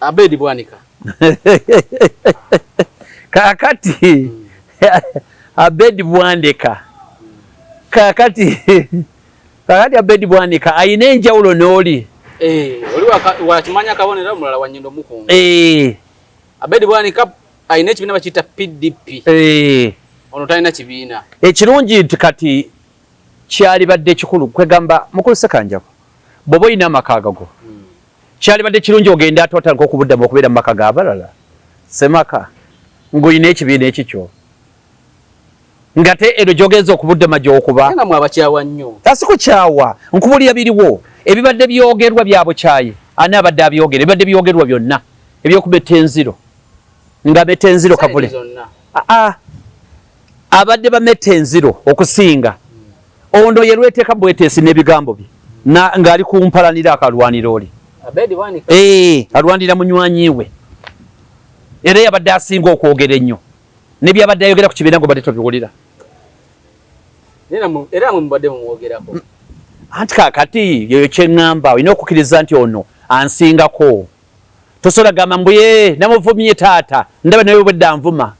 Abedi Bwanika. Kakati Abedi Bwandeka. Kakati Abedi Bwanika ayina enjawulo n'oli. Eh, oli wakimanya kabonero, omulala wa Nyindo Mukungu. Abedi Bwanika ayina ekibiina bakiyita PDP. Ono talina kibiina. Ekirungi nti kati kyalibadde kikulu kwegamba mukulu Ssekanjabo, bw'oba olina amaka agago, kyalibadde kirungi ogenda ate otandika okubuddamu okubeera mu maka g'abalala, semaka ng'olina ekibiina ekikyo, ngate eno gy'ogenza okubuddama gy'okuba Nga mwabakyawa nnyo. Asikukyawa, nkubulira biriwo. Ebibadde byogerwa bya bukyayi, ani abadde abyogera? Ebibadde byogerwa byonna ebyokumetta enziro, nga metta enziro kavule. Zonna. Aa, abadde bametta enziro okusinga ono ye lweteeka bweteesi n'ebigambo bye ng'ali kumpalanira akalwanira oli. Abedi Bwanika. Eh, alwanira munywanyi we, era yabadde asinga okwogera ennyo, ne byabadde ayogera ku kibiina ng'obadde tobiwulira. Era mwe mubadde mumwogerako. Anti kaakati yeyo kyeŋŋamba, olina okukkiriza nti ono ansingako. Tosobola gamba mbu ye namuvumye taata, ndaba naye obwedda nvuma.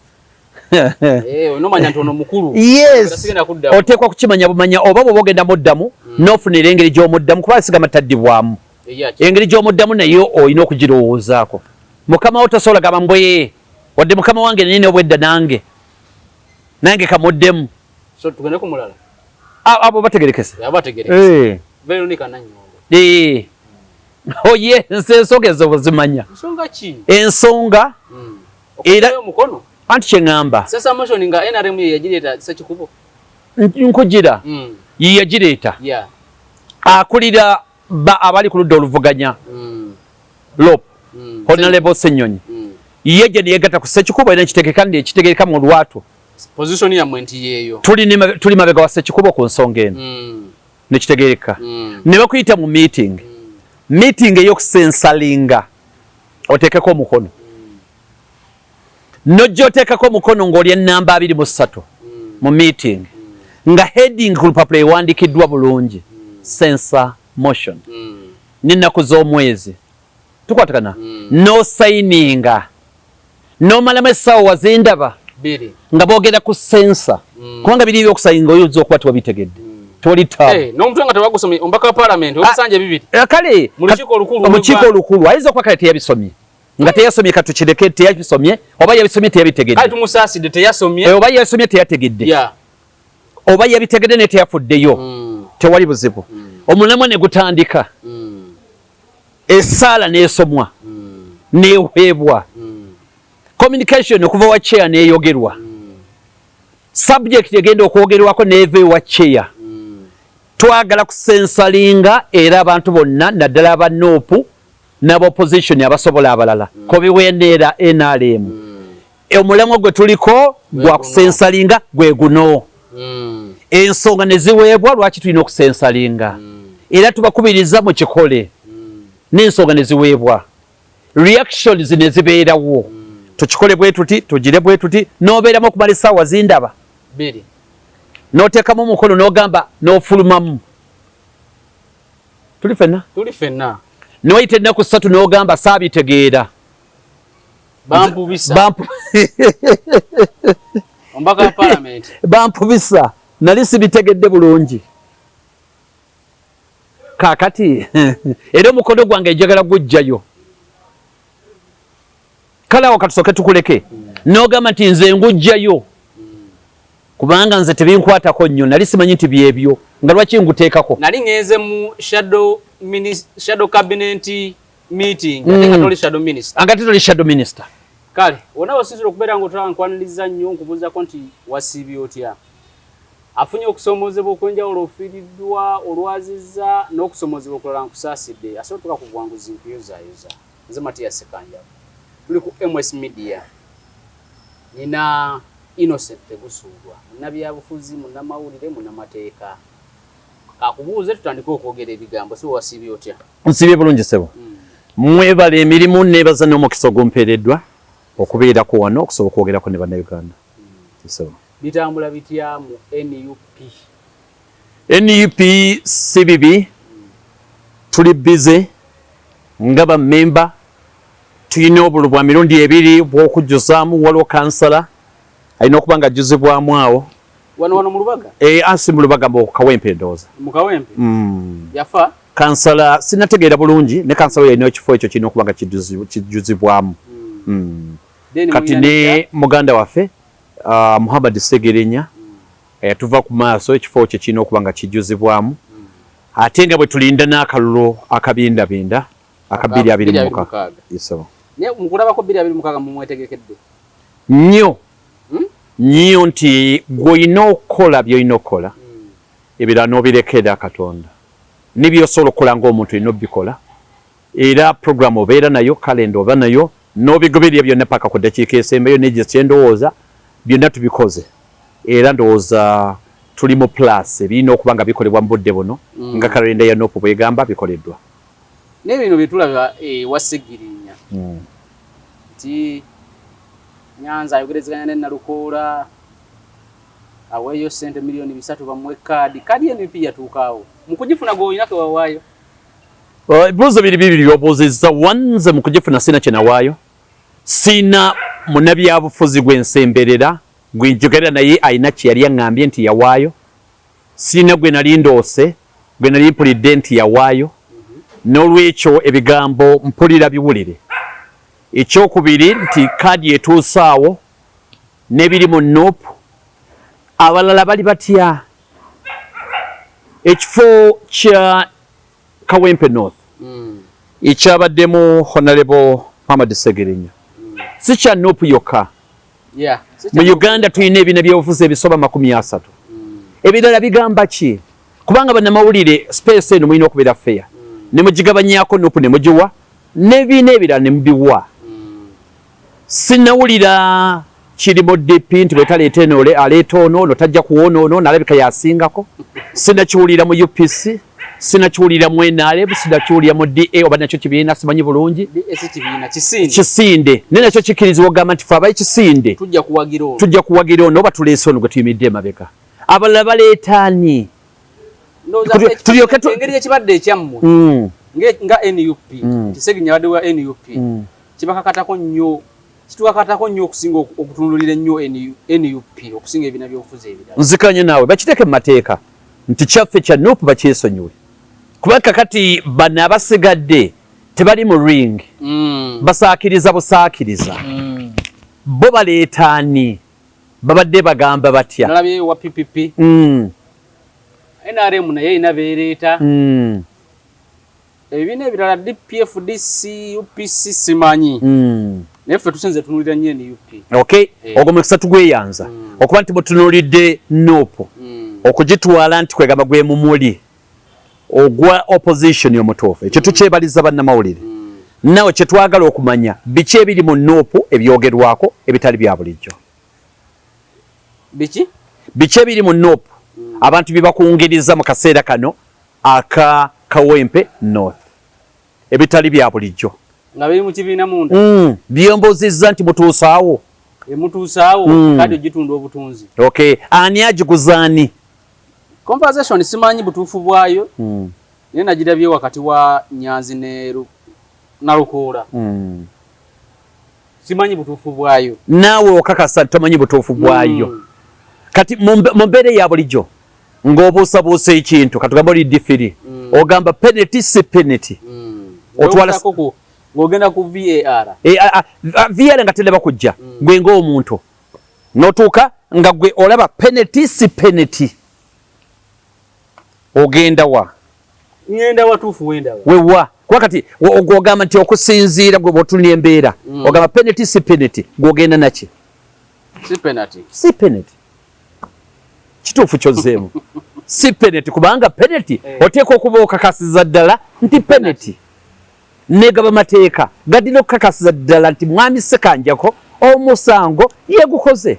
Eh, onomanya nti ono mukulu. Yes. Sigenda kuddamu. Oteekwa kukimanya bumanya oba bw'oba ogenda muddamu, n'ofunira engeri gy'omuddamu, kuba sigamba taddibwamu. Engeri gy'omuddamu naye olina okugirowoozaako. Mukama wo tosobola gamba mbu ye wadde mukama wange naye n'obwedda nange kamuddemu. So tugende ku mulala. Abo bategerekese. Abo bategerekese. Veronica Nanyondo. Oye, nze ensonga ezo bwezimanya. Nsonga ki? Ensonga era Okuggyayo omukono. Anti kye ŋŋamba. Censure motion nga NRM ye yagireeta Ssekikubo. Nkugira. Ye yagireeta. Akulira ba abali ku ludda oluvuganya. LOP. Honorable Ssenyonyi. Ye gye neyegatta ku Ssekikubo, era nkitegeka nekitegereka mu lwatu. Position yammwe nti yeeyo. Tuli mabega wa Ssekikubo ku nsonga eno. Nekitegereka. Ne bakuyita mu meeting. Meeting ey'okusensalinga oteekeko omukono. Nojja oteekako omukono ng'oli ennamba 23 mu meeting. Nga heading ku lupapula ewandikiddwa bulungi. Censure motion. N'ennaku z'omwezi. Tukwatagana. N'osayininga. N'omalamu essaawa wazindaba. Bbiri. Nga boogera ku censure. Kubanga biri ebyokusayinga oyinza okuba tewabitegedde. Tewali taabu. Eh, n'omutwe nga tewagusomye, omubaka wa parliament w'ebisanja 2. Kale, Mu lukiiko olukulu. Mu lukiiko olukulu ayinza okuba kale teyabisomye. Nga teyasomye, katukireke, teyabisomye oba yabisomye teyabitegedde. Kale tumusaasidde, teyasomye. Oba yasomye teyategedde. Oba yabitegedde naye teyafuddeyo. Tewali buzibu. Omulamwa ne gutandika. Essaala n'esomwa. N'eweebwa. Communication okuva wa chair n'eyogerwa. Subject egenda okwogerwako n'eva ewa chair. Twagala kusensalinga era abantu bonna, naddala aba NUP n'aba opposition abasobola abalala. Kobiweneera NRM. Omulamwa gwe tuliko gwa kusensalinga gwe guno. Ensonga ne ziweebwa lwaki tulina okusensalinga. Era tubakubiriza mukikole. N'ensonga ne ziweebwa. Reactions ne zibeerawo. Tukikole bwe tuti, tugire bwe tuti, n'obeeramu okumala essaawa zindaba. 2. N'oteekamu omukono n'ogamba n'ofulumamu. Tuli ffenna? Tuli ffenna. Ne wayita ennaku 3 n'ogamba saabitegeera. Bampubisa. Omubaka wa parliament. Bampubisa. Nali sibitegedde bulungi. Kaakati era omukono gwange njagala gujjayo. Kale awo katusooke tukuleke. N'ogamba nti nze ngujjayo. Kubanga nze tebinkwatako nnyo, nali simanyi nti byebyo, nga lwaki nguteekako. Nali ngenze mu shadow cabinet meeting, ate nga toli shadow minister. Ate toli shadow minister. Kale, wonna wasinzira okubeera ng'otulaba, nkwaniriza nnyo, nkubuuzaako nti wasiibye otya? Afunye okusoomoozebwa okw'enjawulo, ofiiriddwa, olwazizza n'okusoomoozebwa okulala, nkusaasidde. Asobola otuuka ku buwanguzi, nkuyozaayoza. Nze Mathias Ssekanjabo. Tuli ku MS Media. Nina Innocent Tegusuulwa, munnabyabufuzi, munnamawulire, munnamateeka. Kakubuuze tutandike okwogera ebigambo, si wasiibye otya? Nsiibye bulungi ssebo. Mwebale emirimu, neebaza n'omukisa ogumpeereddwa okubeerako wano okusobola okwogerako ne Bannayuganda. Ssebo. Bitambula bitya mu NUP? NUP si bibi, tuli busy nga bammemba. Tulina obululu bwa mirundi ebiri bw'okujjuzaamu. Waliwo kansala alina okuba nga ajjuzibwamu awo. Wano wano mu Lubaga? Eh, ansi mu Lubaga mu Kawempe ndowooza. Mu Kawempe? Mm. Yafa? Kansala sinategeera bulungi ne kansala yalina ekifo ekyo kirina okuba nga kijjuzibwamu. Mm. Mm. Kati ne muganda waffe Muhammad Ssegirinya mm. Yatuva ku maaso, ekifo kye kirina okuba nga kijjuzibwamu. Mm. Ate nga bwe tulinda n'akalulu akabindabinda aka 2026. Isaba. Naye mu kulabako 2026 mumwetegekedde? Nnyo. Hmm? Nnyo nti gw'olina okukola by'olina okukola. Hmm. Ebirala n'obirekera Katonda. Ne by'osobola okukola ng'omuntu olina obikola. Era program obeera nayo, calendar oba nayo, n'obigoberera byonna paka ku ddakiika esembayo n'egyo kye ndowooza byonna tubikoze. Era ndowooza tuli mu plus ebirina okuba nga bikolebwa mu budde buno mm. nga kalenda ya NUP bwegamba bikoleddwa. Naye bino bye tulaba ewa Ssegirinya mm. nti Nyanza ayogerezeganya ne Nalukoola aweeyo ssente 3,000,000 bamuwe kaadi. Kaadi ya NUP yatuukaawo mu kugifuna gw'olina ke wawaayo? Ebibuuzo biri bibiri by'obuuzizza. One, nze mu kugifuna sirina kye nawaayo. Sirina munnabyabufuzi gwe nsemberera gwe njogerera naye alina kye yali aŋŋambye nti yawaayo. Sirina gwe nali ndoose, gwe nali mpulidde nti yawaayo. N'olwekyo ebigambo mpulira biwulire. Ekyokubiri nti kaadi etuuse awo n'ebiri mu nup, abalala bali batya? Ekifo kya Kawempe North mm. ekyabaddemu Honorable Muhammad Ssegirinya mm. si kya NUP yokka. Yeah, mu Uganda tulina ebiina by'obufuzi ebisoba 30. Mm. Ebirala bigamba ki? Kubanga bannamawulire space eno mulina okubeera fair. Mm. Ne mugigabanyako NUP ne mugiwa n'ebiina ebirala ne mubiwa. Mm. Sinawulira kiri mu DP nti bwetaleeta eno ole aleeta ono ono tajja kuwona ono nalabika yasingako. Sinakiwulira mu UPC, sinakiwulira mu NRM, sinakiwulira mu DA oba nakyo kibiina simanyi bulungi. Kisinde naye nakyo kikkirizibwa okugamba nti fe abayi kisinde tujja kuwagira ono oba tuleese ono gwe tuyimiridde emabega. Abalala baleeta ani? Tulyoke engeri ekibadde ekyammwe mm. nga NUP mm. nti Ssegirinya abadde wa NUP mm. kibakakatako nnyo kitukakatako nnyo okusinga okutunulira ennyo NUP okusinga ebibiina by'obufuzi ebirala. Nzikanye naawe bakiteeke mu mateeka nti kyaffe kya NUP bakyesonyiwe kuba kakati bano abasigadde tebali mu ring mm. basaakiriza busaakiriza mm. bo baleeta ani babadde bagamba batya nalabye wa PPP mm. NRM naye erina beereeta mm. Ebibiina ebirala DP, FDC, UPC simanyi. Mm. Naye ffe tusinze tunulira nnyo NUP. Okay. Eh. Ogwo mukisa tugweyanza. Mm. Okuba nti mutunulidde NUP. Mm. Okugitwala nti kwegamba gwe mumuli ogwa opposition omutuufu. Ekyo mm. tukyebaliza bannamawulire. Mm. Nawe kye twagala okumanya biki ebiri mu NUP ebyogerwako ebitali bya bulijjo. Biki? Biki ebiri mu NUP mm. abantu bye bakungiriza mu kaseera kano aka Kawempe North ebitali bya bulijjo nga biri mu kibiina munda mm, byembuzizza nti mutuusaawo emutuusaawo mm. kadi ogitunda obutunzi okay ani agiguza ani conversation simanyi butuufu bwayo mm. naye nagirabye wakati wa Nyanzi ne Nalukoola mm. Simanyi butuufu bwayo. Naawe okakasa tomanyi butuufu bwayo. Mm. Kati mu mbeera eya bulijjo ng'obuusabuusa ekintu katugambe oli difiri mm. ogamba penalty si penalty mm. otwala ng'ogenda ku VAR e, VAR nga tendaba kujja mm. gwe ng'omuntu n'otuuka nga gwe olaba penalty si penalty ogenda wa ngenda watuufu wendaba wewa kuba kati ogamba nti okusinziira gwe bwotunula embeera mm. ogamba penalty si penalty gwogenda naki si penalty si penalty kituufu kyozzeemu si penalty kubanga penalty eh. oteekwa okuba okakasiza ddala nti penalty negaba mateeka gadina okukakasiza ddala nti mwami Ssekanjako omusango yegukoze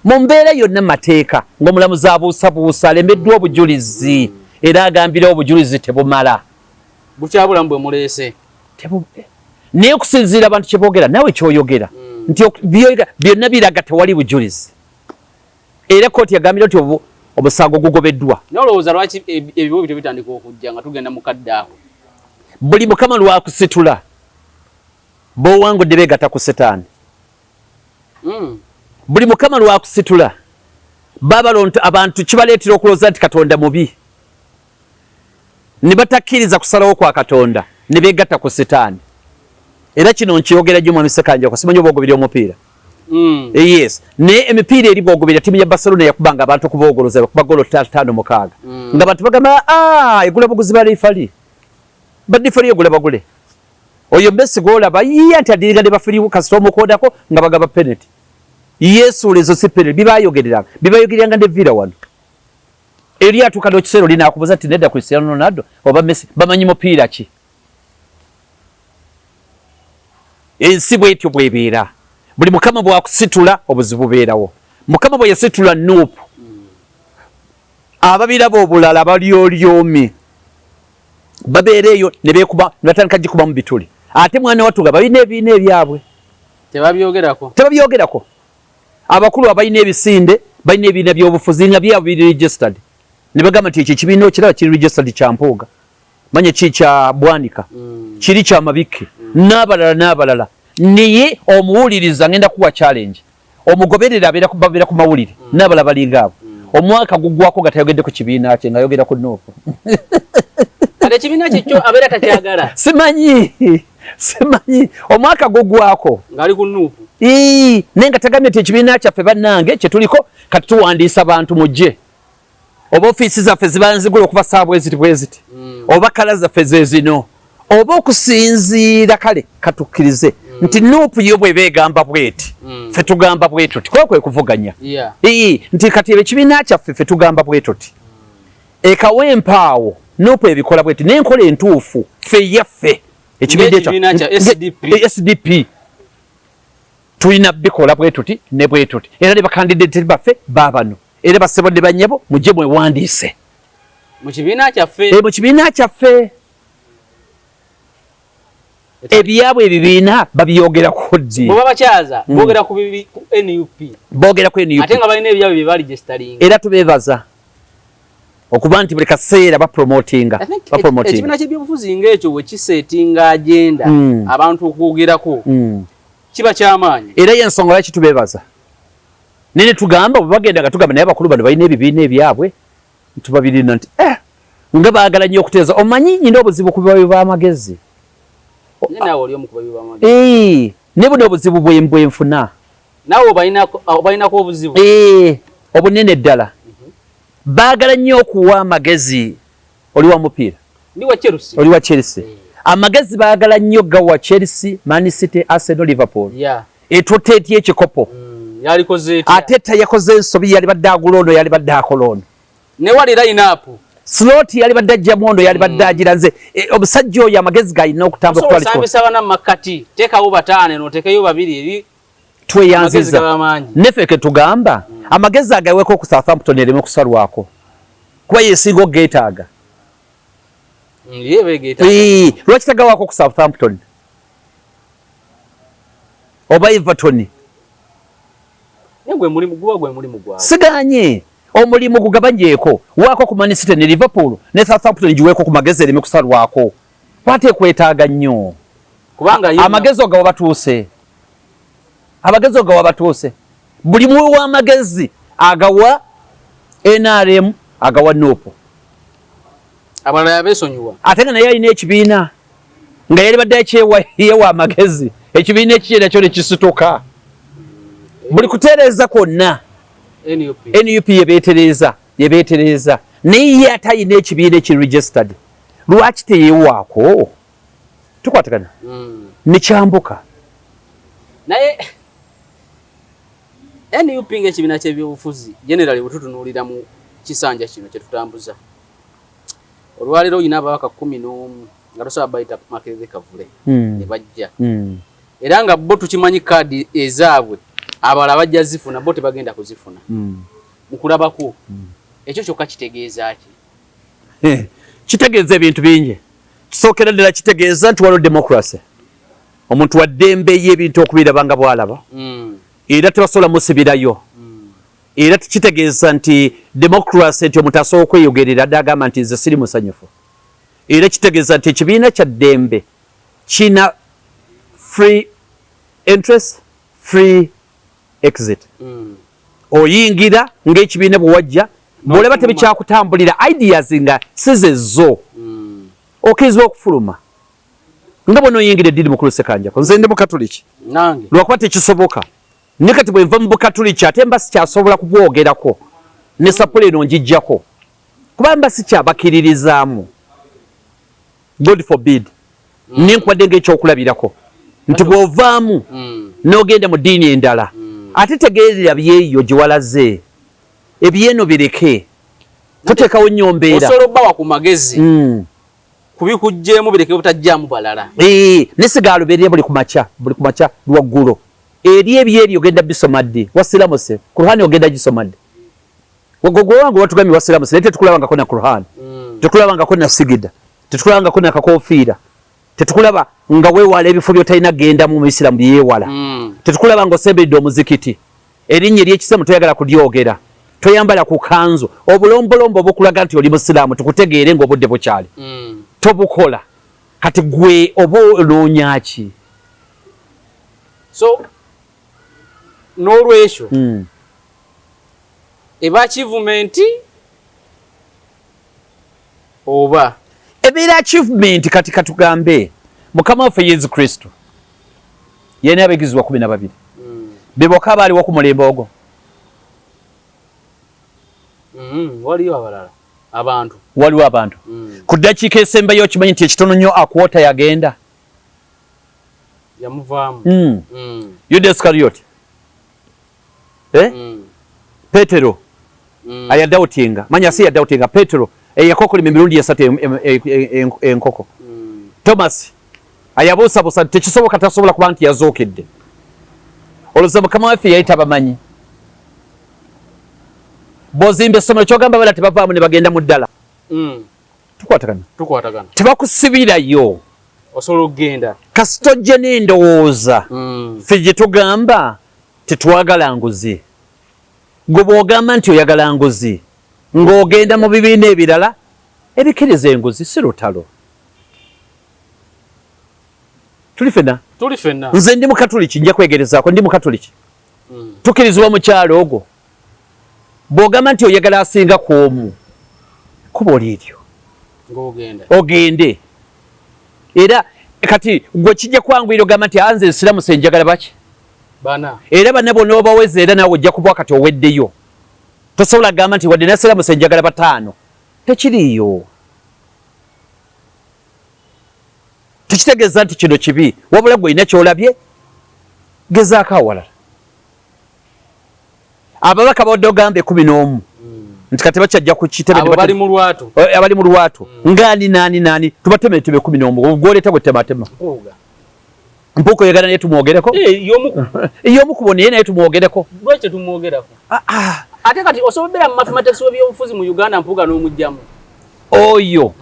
mu mbeera yonna mateeka ng'omulamuzi abuusabuusa alemeddwa obujulizi era agambirawo obujulizi tebumala bukyabulamu bwe muleese naye okusinziira abantu kye boogera naawe kyoyogera mm. nti byonna biraga tewali bujulizi era kkooti yagambira nti omusango gugobeddwa. Naye olowooza lwaki ebiwo bityo bitandika okujja nga tugenda mu kadde ako? Buli Mukama lwakusitula. Bowangudde begatta ku setaani. Buli Mukama lwakusitula babalonto abantu kibaleetera okulowooza nti Katonda mubi, ne batakkiriza kusalawo kwa Katonda ne beegatta ku sitaani. Era kino nkyogera nnyo Mwami Ssekanjako, simanyi oba ogobera omupiira. Yes, naye emipiira eri bw'ogobera ttiimu ya Barcelona yakubanga abantu okuboogoloza bakuba ggoolo 5 6. Nga abantu bagamba ah, egula buguzi ba referee. Ba referee egula bagule. Oyo Messi gw'olaba yiye nti adiriga ne bafiriwo kasita omukoodako nga bagaba penalty. Yeesuula ezo si penalty, bibayogereranga. Bibayogereranga ne Villa wano. Eri atuuka n'ekiseera oli n'akubuuza nti nedda Cristiano Ronaldo oba Messi bamanyi mupiira ki? Ensi bw'etyo bw'ebeera. Buli Mukama bw'akusitula obuzibu bubeerawo. Mukama bwe yasitula Nuupu, ababiraba obulala balyolyomi babeera eyo ne beekuba ne batandika gikuba mu bituli. Ate mwana wattu nga balina ebibiina ebyabwe. Tebabyogerako. Tebabyogerako. Abakulu abalina ebisinde balina ebibiina by'obufuzi nga byabwe biri registered. Ne bagamba nti ekyo ekibiina okiraba kiri registered kya Mpuuga. Manya ki kya Bwanika. Kiri kya Mabikke. N'abalala n'abalala. Naye omuwuliriza ngenda kuwa challenge. Omugoberera abeera babeera ku mawulire. N'abalala balinga abo. Omwaka gugwako nga tayogedde ku kibiina kye ng'ayogera ku Nuupu. Kati ekibiina kye kyo abeera takyagala. Simanyi. Simanyi. Omwaka gugwako. Ng'ali ku Nuupu. Ii, naye nga tagambye nti ekibiina kyaffe bannange kye tuliko kati tuwandiisa bantu mujje. Oba ofiisi zaffe ziba nzigule okuva ssaawa bweziti bweziti. Oba kala zaffe ze zino. Oba okusinziira kale katukkirize nti Nuupu yo bw'eba egamba bw'eti, ffe tugamba bwe tuti. Kuba kwe kuvuganya. Ii, nti kati ekibiina kyaffe ffe tugamba bwe tuti. Ekawempe awo Nuupu ebikola bw'eti n'enkola entuufu ffe yaffe. Ekibiina kya SDP. SDP. Tulina bikola bwe tuti ne bwe tuti. Era ne bakandidate baffe baabano. Era bassebo ne bannyabo mujje mwewandiise. Mu kibiina kyaffe. Mu kibiina kyaffe. Ebyabwe ebibiina babyogerako ddi? Bwe babakyaza boogera ku bibi ku NUP. Boogera ku NUP. Ate nga balina ebyabwe bye baregisteringa. Era tubeebaza okuba nti buli kaseera bapromotinga. Bapromotinga. Ekibiina ky'ebyobufuzi ng'ekyo bwe kisetinga agenda abantu okwogerako kiba ky'amaanyi. Era y'ensonga lwaki tubeebaza. Naye ne tugamba bwe bagenda nga tugamba naye abakulu bano balina ebibiina ebyabwe tubabirina nti nga baagala nnyo okuteeza. Omanyi nnyina obuzibu ku bawi b'amagezi. Naye buno obuzibu bwe nfuna. Naawe obalinako obuzibu? Obunene ddala. Baagala nnyo okuwa amagezi. Oli wa mupiira? Ndi wa Chelsea. Oli wa Chelsea. Amagezi baagala nnyo gawa Chelsea, Man City, Arsenal, Liverpool. Etutte etya ekikopo? Yalikoze etya? Ate yakoze ensobi, yalibadde agula ono, yalibadde akola ono. Ne wali line up. Slot yalibadde ajjamu ono, yalibadde agira nze. Omusajja oyo amagezi galina okutambula okutwala ekikopo. Osambisa bana makati, teekawo bataano eno oteekeyo babiri eri. Tweyanziza. Neffe ke tugamba amagezi agaweeko ku Southampton ereme kusalwako. Kuba yesinga okugeetaaga. Lwaki tagawaako ku Southampton? Oba Everton? Siganye omulimu gugabanyeeko waako ku Man City ne Liverpool ne Southampton giweeko ku magezi ereme kusalwako. Kwate kwetaaga nnyo. Kubanga amagezi ogawa batuuse. Amagezi ogawa batuuse. Buli muwi w'amagezi agawa NRM, agawa NUP. Abalala yabeesonyiwa. Ate nga naye alina ekibiina nga yalibadde akyewa yewa amagezi, ekibiina ekikye nakyo ne kisituka. Buli kutereeza kwonna NUP yebeetereeza, yebeetereeza. Naye ye ate alina ekibiina ekiri registered. Lwaki teyeewaako? Tukwatagana. Ne kyambuka. Naye NUP ng'ekibiina ky'ebyobufuzi generally bwe tutunuulira mu kisanja kino kye tutambuza olwaleero olina ababaka 11 nga tosobola bayita Makerere Kavule ne bajja era nga bo tukimanyi kaadi ezaabwe abalala bajja zifuna bo tebagenda kuzifuna. Mu kulabako ekyo kyokka kitegeeza ki? Kitegeeza ebintu bingi. Kisookera ddala kitegeeza nti waliwo democracy. Omuntu wa ddembe y'ebintu okubiraba nga bw'alaba. Era tebasobola musibirayo. Era kitegeeza nti democracy nti omuntu asobola okweyogerera n'agamba nti nze siri musanyufu. Era kitegeeza nti ekibiina kya ddembe kina Free entrance, free exit. Oyingira ng'ekibiina bwe wajja, bw'olaba tebikyakutambulira, ideas nga si zo, okkirizibwa okufuluma nga bw'onoyingira eddiini. Mukulu Sekanjako, nze ndi Mukatuliki. Nange. Lwakuba tekisoboka, ne kati bwe nva mu Bukatuliki ate mba sikyasobola kubwogerako, ne sapula eno ngijjako kuba mba sikyabakiririzaamu, God forbid. Nenkuwadde ng'ekyokulabirako nti bw'ovaamu n'ogenda mu ddiini endala, ate tegeerera byeyo gye walaze, ebyeno bireke, toteekawo nnyo mbeera. Osobola obbawa ku magezi kubikugjeemu, bireke butajjaamu balala. Eh, nesigaluberera buli kumakya, buli kumakya lwaggulo eri ebyeri ogenda bisoma ddi? Wasiramuse, Kurhani ogenda gisoma ddi? Gwe wange watugambye wasiramuse, naye tetukulabangako na Kurhani, tetukulabangako na sigida, tetukulabangako na kakofiira, tetukulaba nga weewala ebifo by'otalina gendamu mu Isiramu byeyeewala, tetukulaba nga osemberedde omuzikiti, erinnya ery'ekisiramu toyagala kulyogera, toyambala ku kanzu, obulombolombo obukulaga nti oli musiraamu tukutegeere ng'obudde bukyali, tobukola. Kati gwe oba onoonya ki? So n'olwekyo eba achievement oba? Ebeera achievement. Kati katugambe Mukama waffe Yesu Kristo yena abayigirizwa 12 be bokka baaliwo ku mulembe ogwo? Waliyo abalala abantu. Waliwo abantu. Ku ddakiika esembayo okimanyi nti ekitono nnyo akwota yagenda. Yamuvaamu. Yuda Iskariyoti, eh? Petero ayadoubtinga, manya si yadoubtinga, Petero eyakokolima emirundi esatu enkoko, Thomas ayabuusabuusa nti tekisoboka, tasobola kuba nti yazuukidde. Olowooza Mukama waffe yali tabamanyi? Bw'ozimba essomero, kyogamba bala tebavaamu ne bagenda mu ddala? Tukwatagana? Tukwatagana. Tebakusibirayo. Osobola okugenda. Kasita ojje n'endowooza. Ffe gye tugamba tetwagala nguzi. Gwe bw'ogamba nti oyagala nguzi ng'ogenda mu bibiina ebirala ebikkiriza enguzi, si lutalo. Tuli fenna? Tuli fenna. Nze ndi Mukatuliki, nja kwegerezaako, ndi Mukatuliki. Tukirizibwa mukyalo ogwo. Bw'ogamba nti oyagala asinga ku omu, kuba oli eryo ng'ogenda. Ogende. Era kati gwe kijja kwanguyira ogamba nti anze nsiramuse, njagala baki? Bana. Era bana bonna obaweza, era naawe ojja kuba kati oweddeyo. Tosobola kugamba nti wadde nasiramuse njagala bataano. Tekiriiyo. Tekitegeeza nti kino kibi, wabula gwe olina kyolabye, gezaako awalala. Ababaka babadde ogamba 11 nti kati bakyajja ku kitebe. Abo bali mu lwatu. Eh, abali mu lwatu. Ngaani naani naani? Tubateme tebe 11, gwoleeta gwe tematema. Mpuuga. Mpuuga oyagala naye tumwogereko? Eh, y'omu. Y'omu ku bo, naye tumwogereko. Lwaki tetumwogerako? Ah, ah. Ate kati osobola obeera mu mathematics w'ebyobufuzi mu Uganda, Mpuuga n'omugyamu? Oyo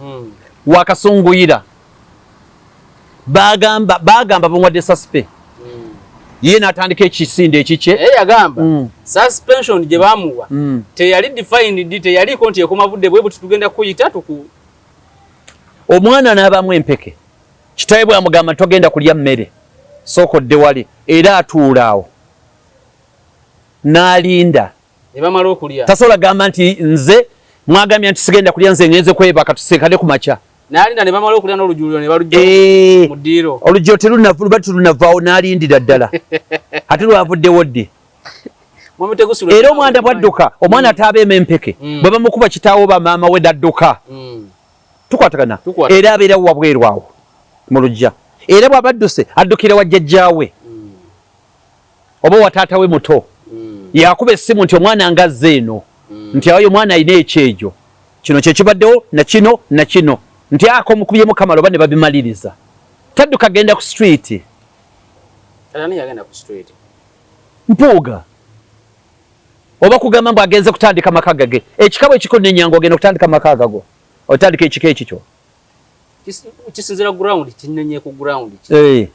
wakasunguyira, bagamba bamuwadde suspe, ye n'atandika ekisinde ekikye. Naye yagamba suspension gye bamuwa teyali defined, teyaliko nti ekoma budde bwe buti, tugenda kuyita tuku. Omwana n'abamu empeke, kitawe bw'amugamba togenda kulya mmere, sooka odde wali, era atuula awo n'alinda. Ne bamala okulya. Tasobola gamba nti nze mwagambye nti sigenda kulya, nze ngenze kwebaka, tusekane ku makya. N'alinda ne bamala okulya n'olujuliro ne balujja mu ddiiro. Olugero teruba terunavaawo, n'alindira ddala. Ate lwavuddewo ddi? Mwami Tegusulwa. Era omwana bwadduka, omwana ataabeemu empeke, bwe bamukuba kitaawo oba maama we n'adduka. Tukwatagana? Tukwatagana. Era abeera wabweru awo mu luggya, era bw'aba adduse addukira wa jjajjaawe oba wa taata we muto. Yakuba essimu nti omwana ngazze eno, nti ayo omwana alina ekyejo, kino kyekibaddewo na kino na kino, nti ako omukubyemu kamala oba ne babimaliriza. Tadduka genda ku street. Ani yagenda ku street? Mpuuga oba kugamba mbu agenze kutandika maka gage. Ekika bwe kiko nenyango, ogenda okutandika maka gago, otandika ekika ekikyo. Kisinzira ground, kinenye ku ground ki? Eh.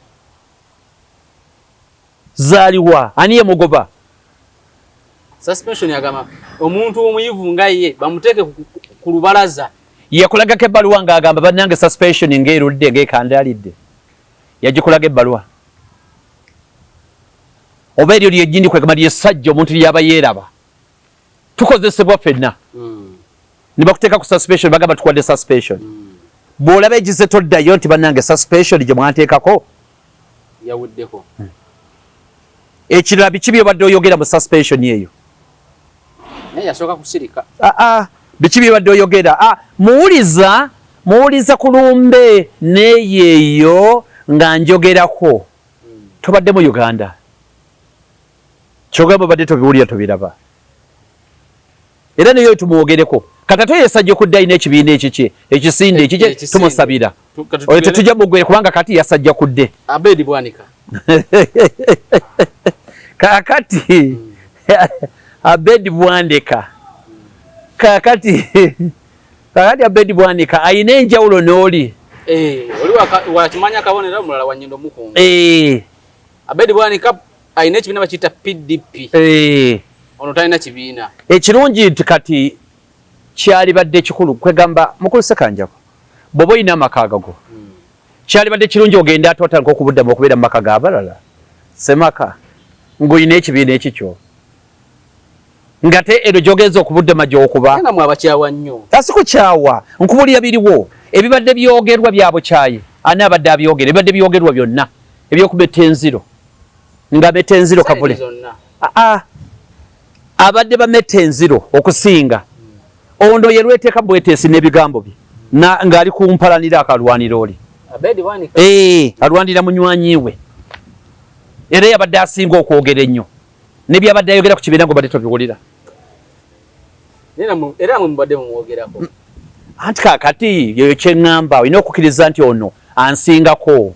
Zaaliwa? Ani ye mugoba? Suspension yagamba omuntu omuyivu nga ye bamuteeke ku lubalaza. Yakulagako ebbaluwa ng'agamba bannange suspension ng'erudde ng'ekandaalidde? Yagikulaga ebbaluwa? Oba eryo lyenyini kwegamba lyesajja omuntu lyaba yeeraba, tukozesebwa ffenna. Ne bakuteeka ku suspension, bagamba tukwadde suspension. Bw'olaba egize toddayo nti bannange suspension gye mwanteekako yawuddeko. Ekirala, biki byobadde oyogera mu suspension eyo? Naye yasooka kusirika. Ah, ah, biki byobadde oyogera? Ah, muwuliza muwuliza ku lumbe neyeeyo nga njogerako. Tobadde mu Uganda, kyogamba obadde tobiwulira, tobiraba. Era neyo tumwogereko kati ate yesajja okudda alina ekibiina ekikye ekisinde ekikye, tumusabira oyo tetujja mugwere kubanga kati yasajja kudde. Abedi Bwanika. Kakati Abedi Bwandeka, kakati Abedi Bwanika ayina enjawulo n'oli. Eh, oli wakimanya kabonero, omulala wanyindo mukungu. Abedi Bwanika ayina ekibiina bakiyita PDP. Ono talina kibiina. Ekirungi nti kati kyalibadde kikulu kwegamba mukulu Sekanjako, bw'oba olina amaka agago, kyalibadde kirungi ogende ate otandika okubuddamu okubeera mu maka g'abalala, semaka ng'olina ekibiina ekikyo, nga te eno gy'ogenza okubuddama gy'okuba. Namwe abakyawa nnyo. Asikukyawa, nkubulira biriwo. Ebibadde byogerwa bya bukyayi, ani abadde abyogera? Ebibadde byogerwa byonna ebyokumetta enziro, nga metta enziro kavule. Aa, abadde bametta enziro okusinga ono ye lweteeka bweteesi n'ebigambo bye ng'ali kumpalanira akalwanira oli. Abedi Bwanika. Eh, alwanira munywanyi we, era yabadde asinga okwogera ennyo ne byabadde ayogera ku kibiina ng'obadde tobiwulira. Era mwe mubadde mumwogerako. Anti kakati yoyo kyeŋŋamba, olina okukkiriza nti ono ansingako.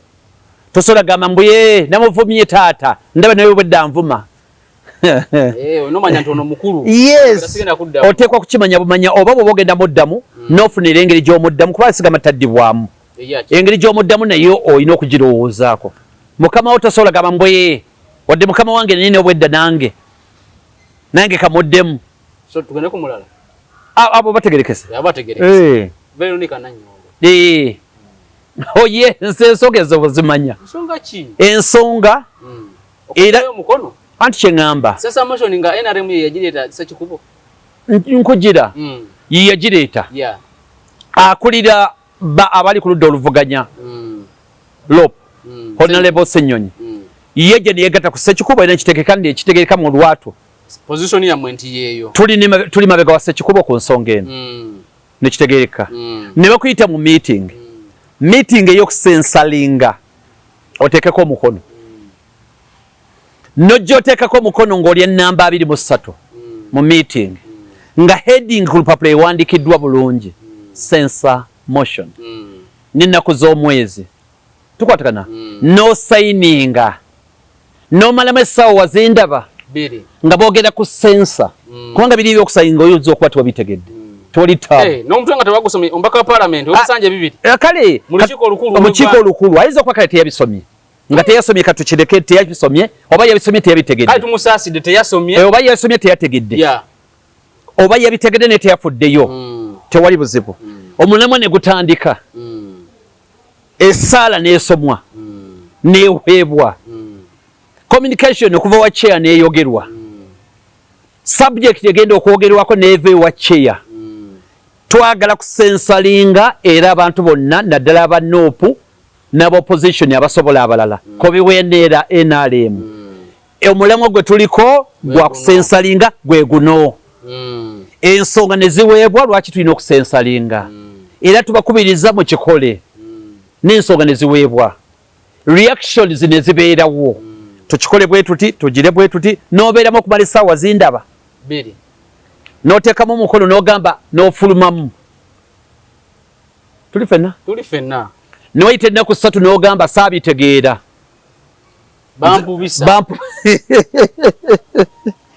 Tosobola gamba mbuye namuvumye taata, ndaba naye obwedda nvuma. Eh, onomanya nti ono mukulu. Yes, oteekwa kukimanya bumanya oba bwoba ogenda muddamu, n'ofunira engeri gy'omuddamu, kuba sigamba taddibwamu. Engeri gy'omuddamu naye olina okugirowoozaako. Mukama wo tosobola gamba mbwe wadde mukama wange naye n'obwedda nange kamuddemu. So tugende ku mulala. Abo bategerekese. Abo bategerekese. Veronica Nanyongo. Oye, nze ensonga ezo bwezimanya. Nsonga ki? Ensonga era omukono. Anti kyeŋŋamba. Censure motion nga NRM ye yagireeta Ssekikubo. Nkugira. Ye yagireeta. Akulira ba abali ku ludda oluvuganya. LOP. Honorable Ssenyonyi. Ye gye neyegatta ku Ssekikubo era ekitegeka ndi ekitegereka mu lwatu. Position yammwe nti yeeyo. Tuli mabega wa Ssekikubo ku nsonga eno. Nekitegereka. Ne bakuyita mu meeting. Meeting ey'okusensalinga oteekeko omukono. Nojja oteekako omukono ng'oli ennamba 23 mu meeting. Nga heading ku lupapula ewandikiddwa bulungi. Censure motion. N'ennaku z'omwezi. Tukwatagana. N'osayininga. N'omalamu essaawa wazindaba. Nga boogera ku censure. Kubanga biri ebyokusayinga oyinza okuba tewabitegedde. Toli tabu. Eh, n'omutwe nga tewagusomye omubaka wa parliament w'ebisanja bibiri. Kale mu lukiiko olukulu. Omukiiko olukulu ayinza okuba kale teyabisomye. Nga teyasomye katukireke, teyabisomye oba yabisomye teyabitegedde. Kale tumusaasidde teyasomye. Oba yasomye teyategedde. Oba yabitegedde naye teyafuddeyo. Tewali buzibu. Omulamwa ne gutandika. Essaala n'esomwa. N'eweebwa. Communication okuva wa chair n'eyogerwa. Subject egenda okwogerwako n'eva ewa chair. Twagala kusensalinga era abantu bonna naddala aba NUP n'aba opposition abasobola abalala. Kobiweneera NRM. Omulamwa gwe tuliko gwa kusensalinga gwe guno. Ensonga ne ziweebwa lwaki tulina okusensalinga. Era tubakubiriza mu kikole. N'ensonga ne ziweebwa. Reactions ne zibeerawo. Tukikole bwe tuti, tugire bwe tuti, n'obeeramu okumala essaawa zindaba. 2. N'oteekamu omukono n'ogamba n'ofulumamu. Tuli ffenna? Tuli ffenna. Ne wayita ennaku 3 n'ogamba saabitegeera. Bampubisa.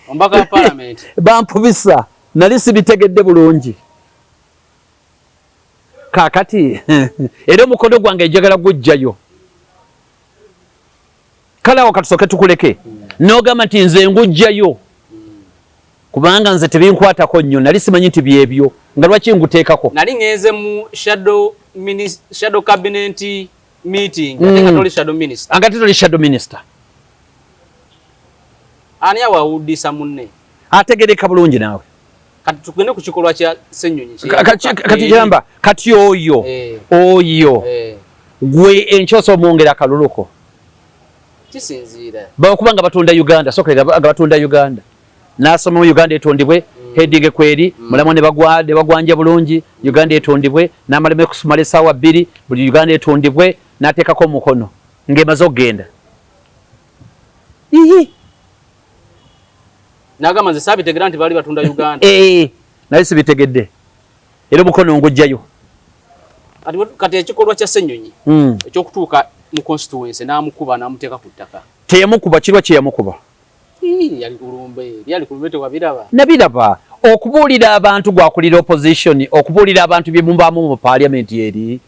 Omubaka wa parliament. Bampubisa. Nali sibitegedde bulungi. Kaakati era omukono gwange njagala gujjayo. Kale awo katusooke tukuleke. N'ogamba nti nze ngujjayo. Kubanga nze tebinkwatako nnyo, nali simanyi nti byebyo, nga lwaki nguteekako. Nali ngenze mu shadow cabinet meeting, ate nga toli shadow minister. Ate toli shadow minister. Ani awawuddisa munne? Ategereka bulungi naawe. Kati tugende ku kikolwa kya Ssenyonyi. Kati gamba kati oyo eh. Oyo eh. Gwe enkyosa omwongera akaluluko kisinziira bakuba nga batunda Uganda sokerera nga batunda Uganda nasoma Uganda etundibwe heading kweri mulamu ne bagwa ne bagwanja bulungi Uganda etundibwe namaleme kusumala essaawa bbiri buli Uganda etundibwe n'ateekako omukono ng'emaze okugenda ihi nagamba nze saabitegera nti baali batunda Uganda eh, naye sibitegedde era omukono ngujjayo kati ekikolwa kya Ssenyonyi ekyokutuuka mu constituency n'amukuba n'amuteeka ku ttaka teyamukuba kirwa kyeyamukuba Nabiraba okubuulira abantu gwakulira opposition okubuulira abantu bye mubaamu mu parliament eri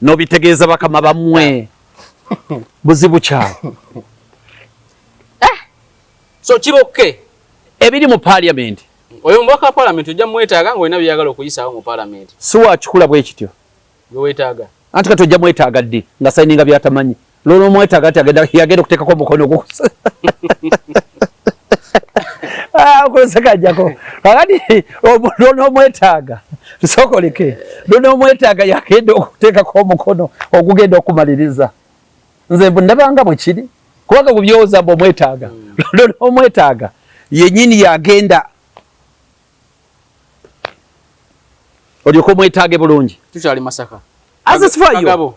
n'obitegeeza bakama bammwe buzibu kyawo eh! So kibokke ebiri mu parliament oyo omubaka wa parliament ojja mwetaaga ng'olina byeyagala okuyisaawo mu parliament si wakikula bwe kityo gwe weetaaga anti kati ojja mwetaaga ddi nga sayininga byatamanyi lolo omwetaaga nti agenda yagenda okuteekako omukono ogukusa ah, okuloseka ajjako kakati lwonoomwetaaga tusokoleke lwonoomwetaaga yagenda okuteekako omukono ogugenda okumaliriza nze ndabanga bwe kiri kubanga gubyoza mbu omwetaaga lwonoomwetaaga yenyini yagenda olyoka omwetaage bulungi tukyali Masaka azisifayo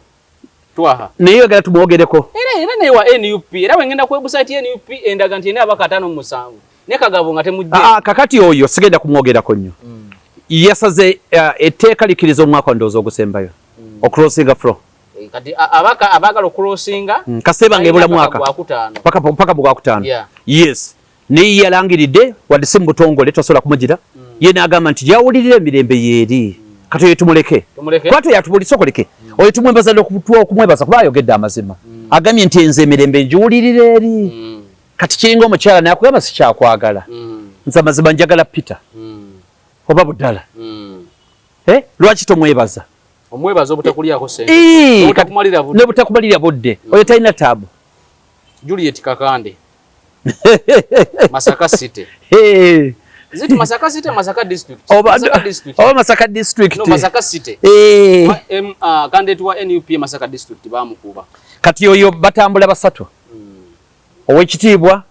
Twaha naye oyagala tumwogereko era era naye wa NUP era wengenda ku website ya NUP endaga nti ena abaka 57 ne Kagabo nga temujje ah, kakati oyo sigenda kumwogerako nnyo yasaze etteeka likkiriza omwaka ndowooza ogusembayo ocrossinga floor eh, kati abaka abagala ocrossinga kaseeba ng'ebula mwaka paka paka gwakutaano yes naye yalangiridde wadde si mu butongole tosobola kumugira ye n'agamba nti gyawulirira emirembe yeeri kati oyo tumuleke kuba toyatubuli sokoleke oyo tumwebaza okumwebaza kuba ayogedde amazima agambye nti enze emirembe ngiwulirira eri kati kiringa omukyala nakugamba sikyakwagala nze amazima njagala Peter oba Budala eh? Lwaki tomwebaza omwebaza obutakulyako sente n'obutakumalira budde oyo talina taabu Juliet Kakande Masaka City. Hey. Is it Masaka City or Masaka District? Oba Masaka District. Oba Masaka District. No, Masaka City. Hey. Candidate wa NUP Masaka District bamukuba. Kati oyo batambula basatu. Owekitiibwa,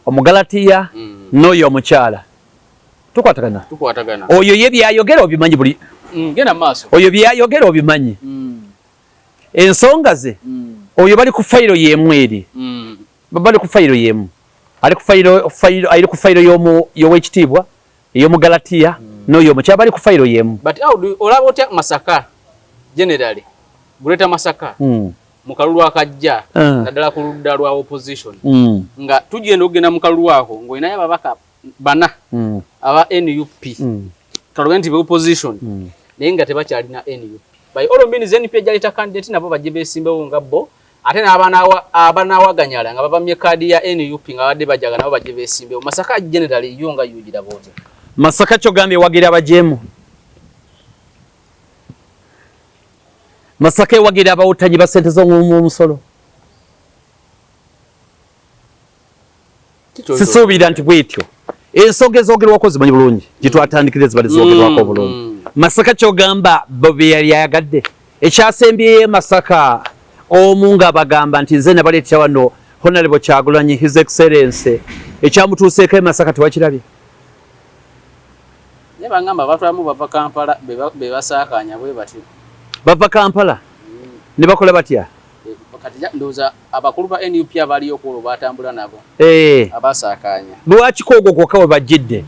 Omugalatiya, n'oyo omukyala. Tukwatagana. Tukwatagana. Oyo ye byayogera obimanyi buli. Genda maaso. Oyo byayogera obimanyi. Ensonga ze. Oyo bali ku fayiro y'emu eri. Bali ku fayiro y'emu. Ali ku fayiro fayiro ali ku fayiro y'omu y'owekitiibwa ey'omugalatiya n'oyo omukyala bali ku fayiro y'emu. But how do olaba otya Masaka generally Greater Masaka mu kalulu akajja naddala ku ludda lwa opposition nga tugenda okugenda mu kalulu ako ng'olinayo ababaka bana aba NUP kaloge nti be opposition naye nga tebakyalina NUP by all means NUP ejaleta candidate nabo bajje besimbewo nga bo ate n'abanawaganyala nga babamye kaadi ya NUP nga babadde bajaga nabo bajje besimbewo Masaka generally yo nga yugira bote Masaka kyogambye ewagira abajeemu Masaka ewagira abawutanyi ba ssente z'omusolo sisuubira nti bwetyo ensonga ezogerwako zimanyi bulungi gitwatandikira ezibadde zogerwako bulungi Masaka kyogamba bo bye yali ayagadde ekyasembyeyo e Masaka omu nga bagamba nti nze nabaleetera wano Honorable Kyagulanyi His Excellency ekyamutuuseeko e Masaka tewakirabye naye bangamba batwamu bava Kampala be basaakaanya bwe batyo bava Kampala ne bakola batya kati ndowooza abakulu ba NUP abaliyo ku olwo batambula nabo eh. abasaakaanya lwaki kwogwo kwokka we bajjidde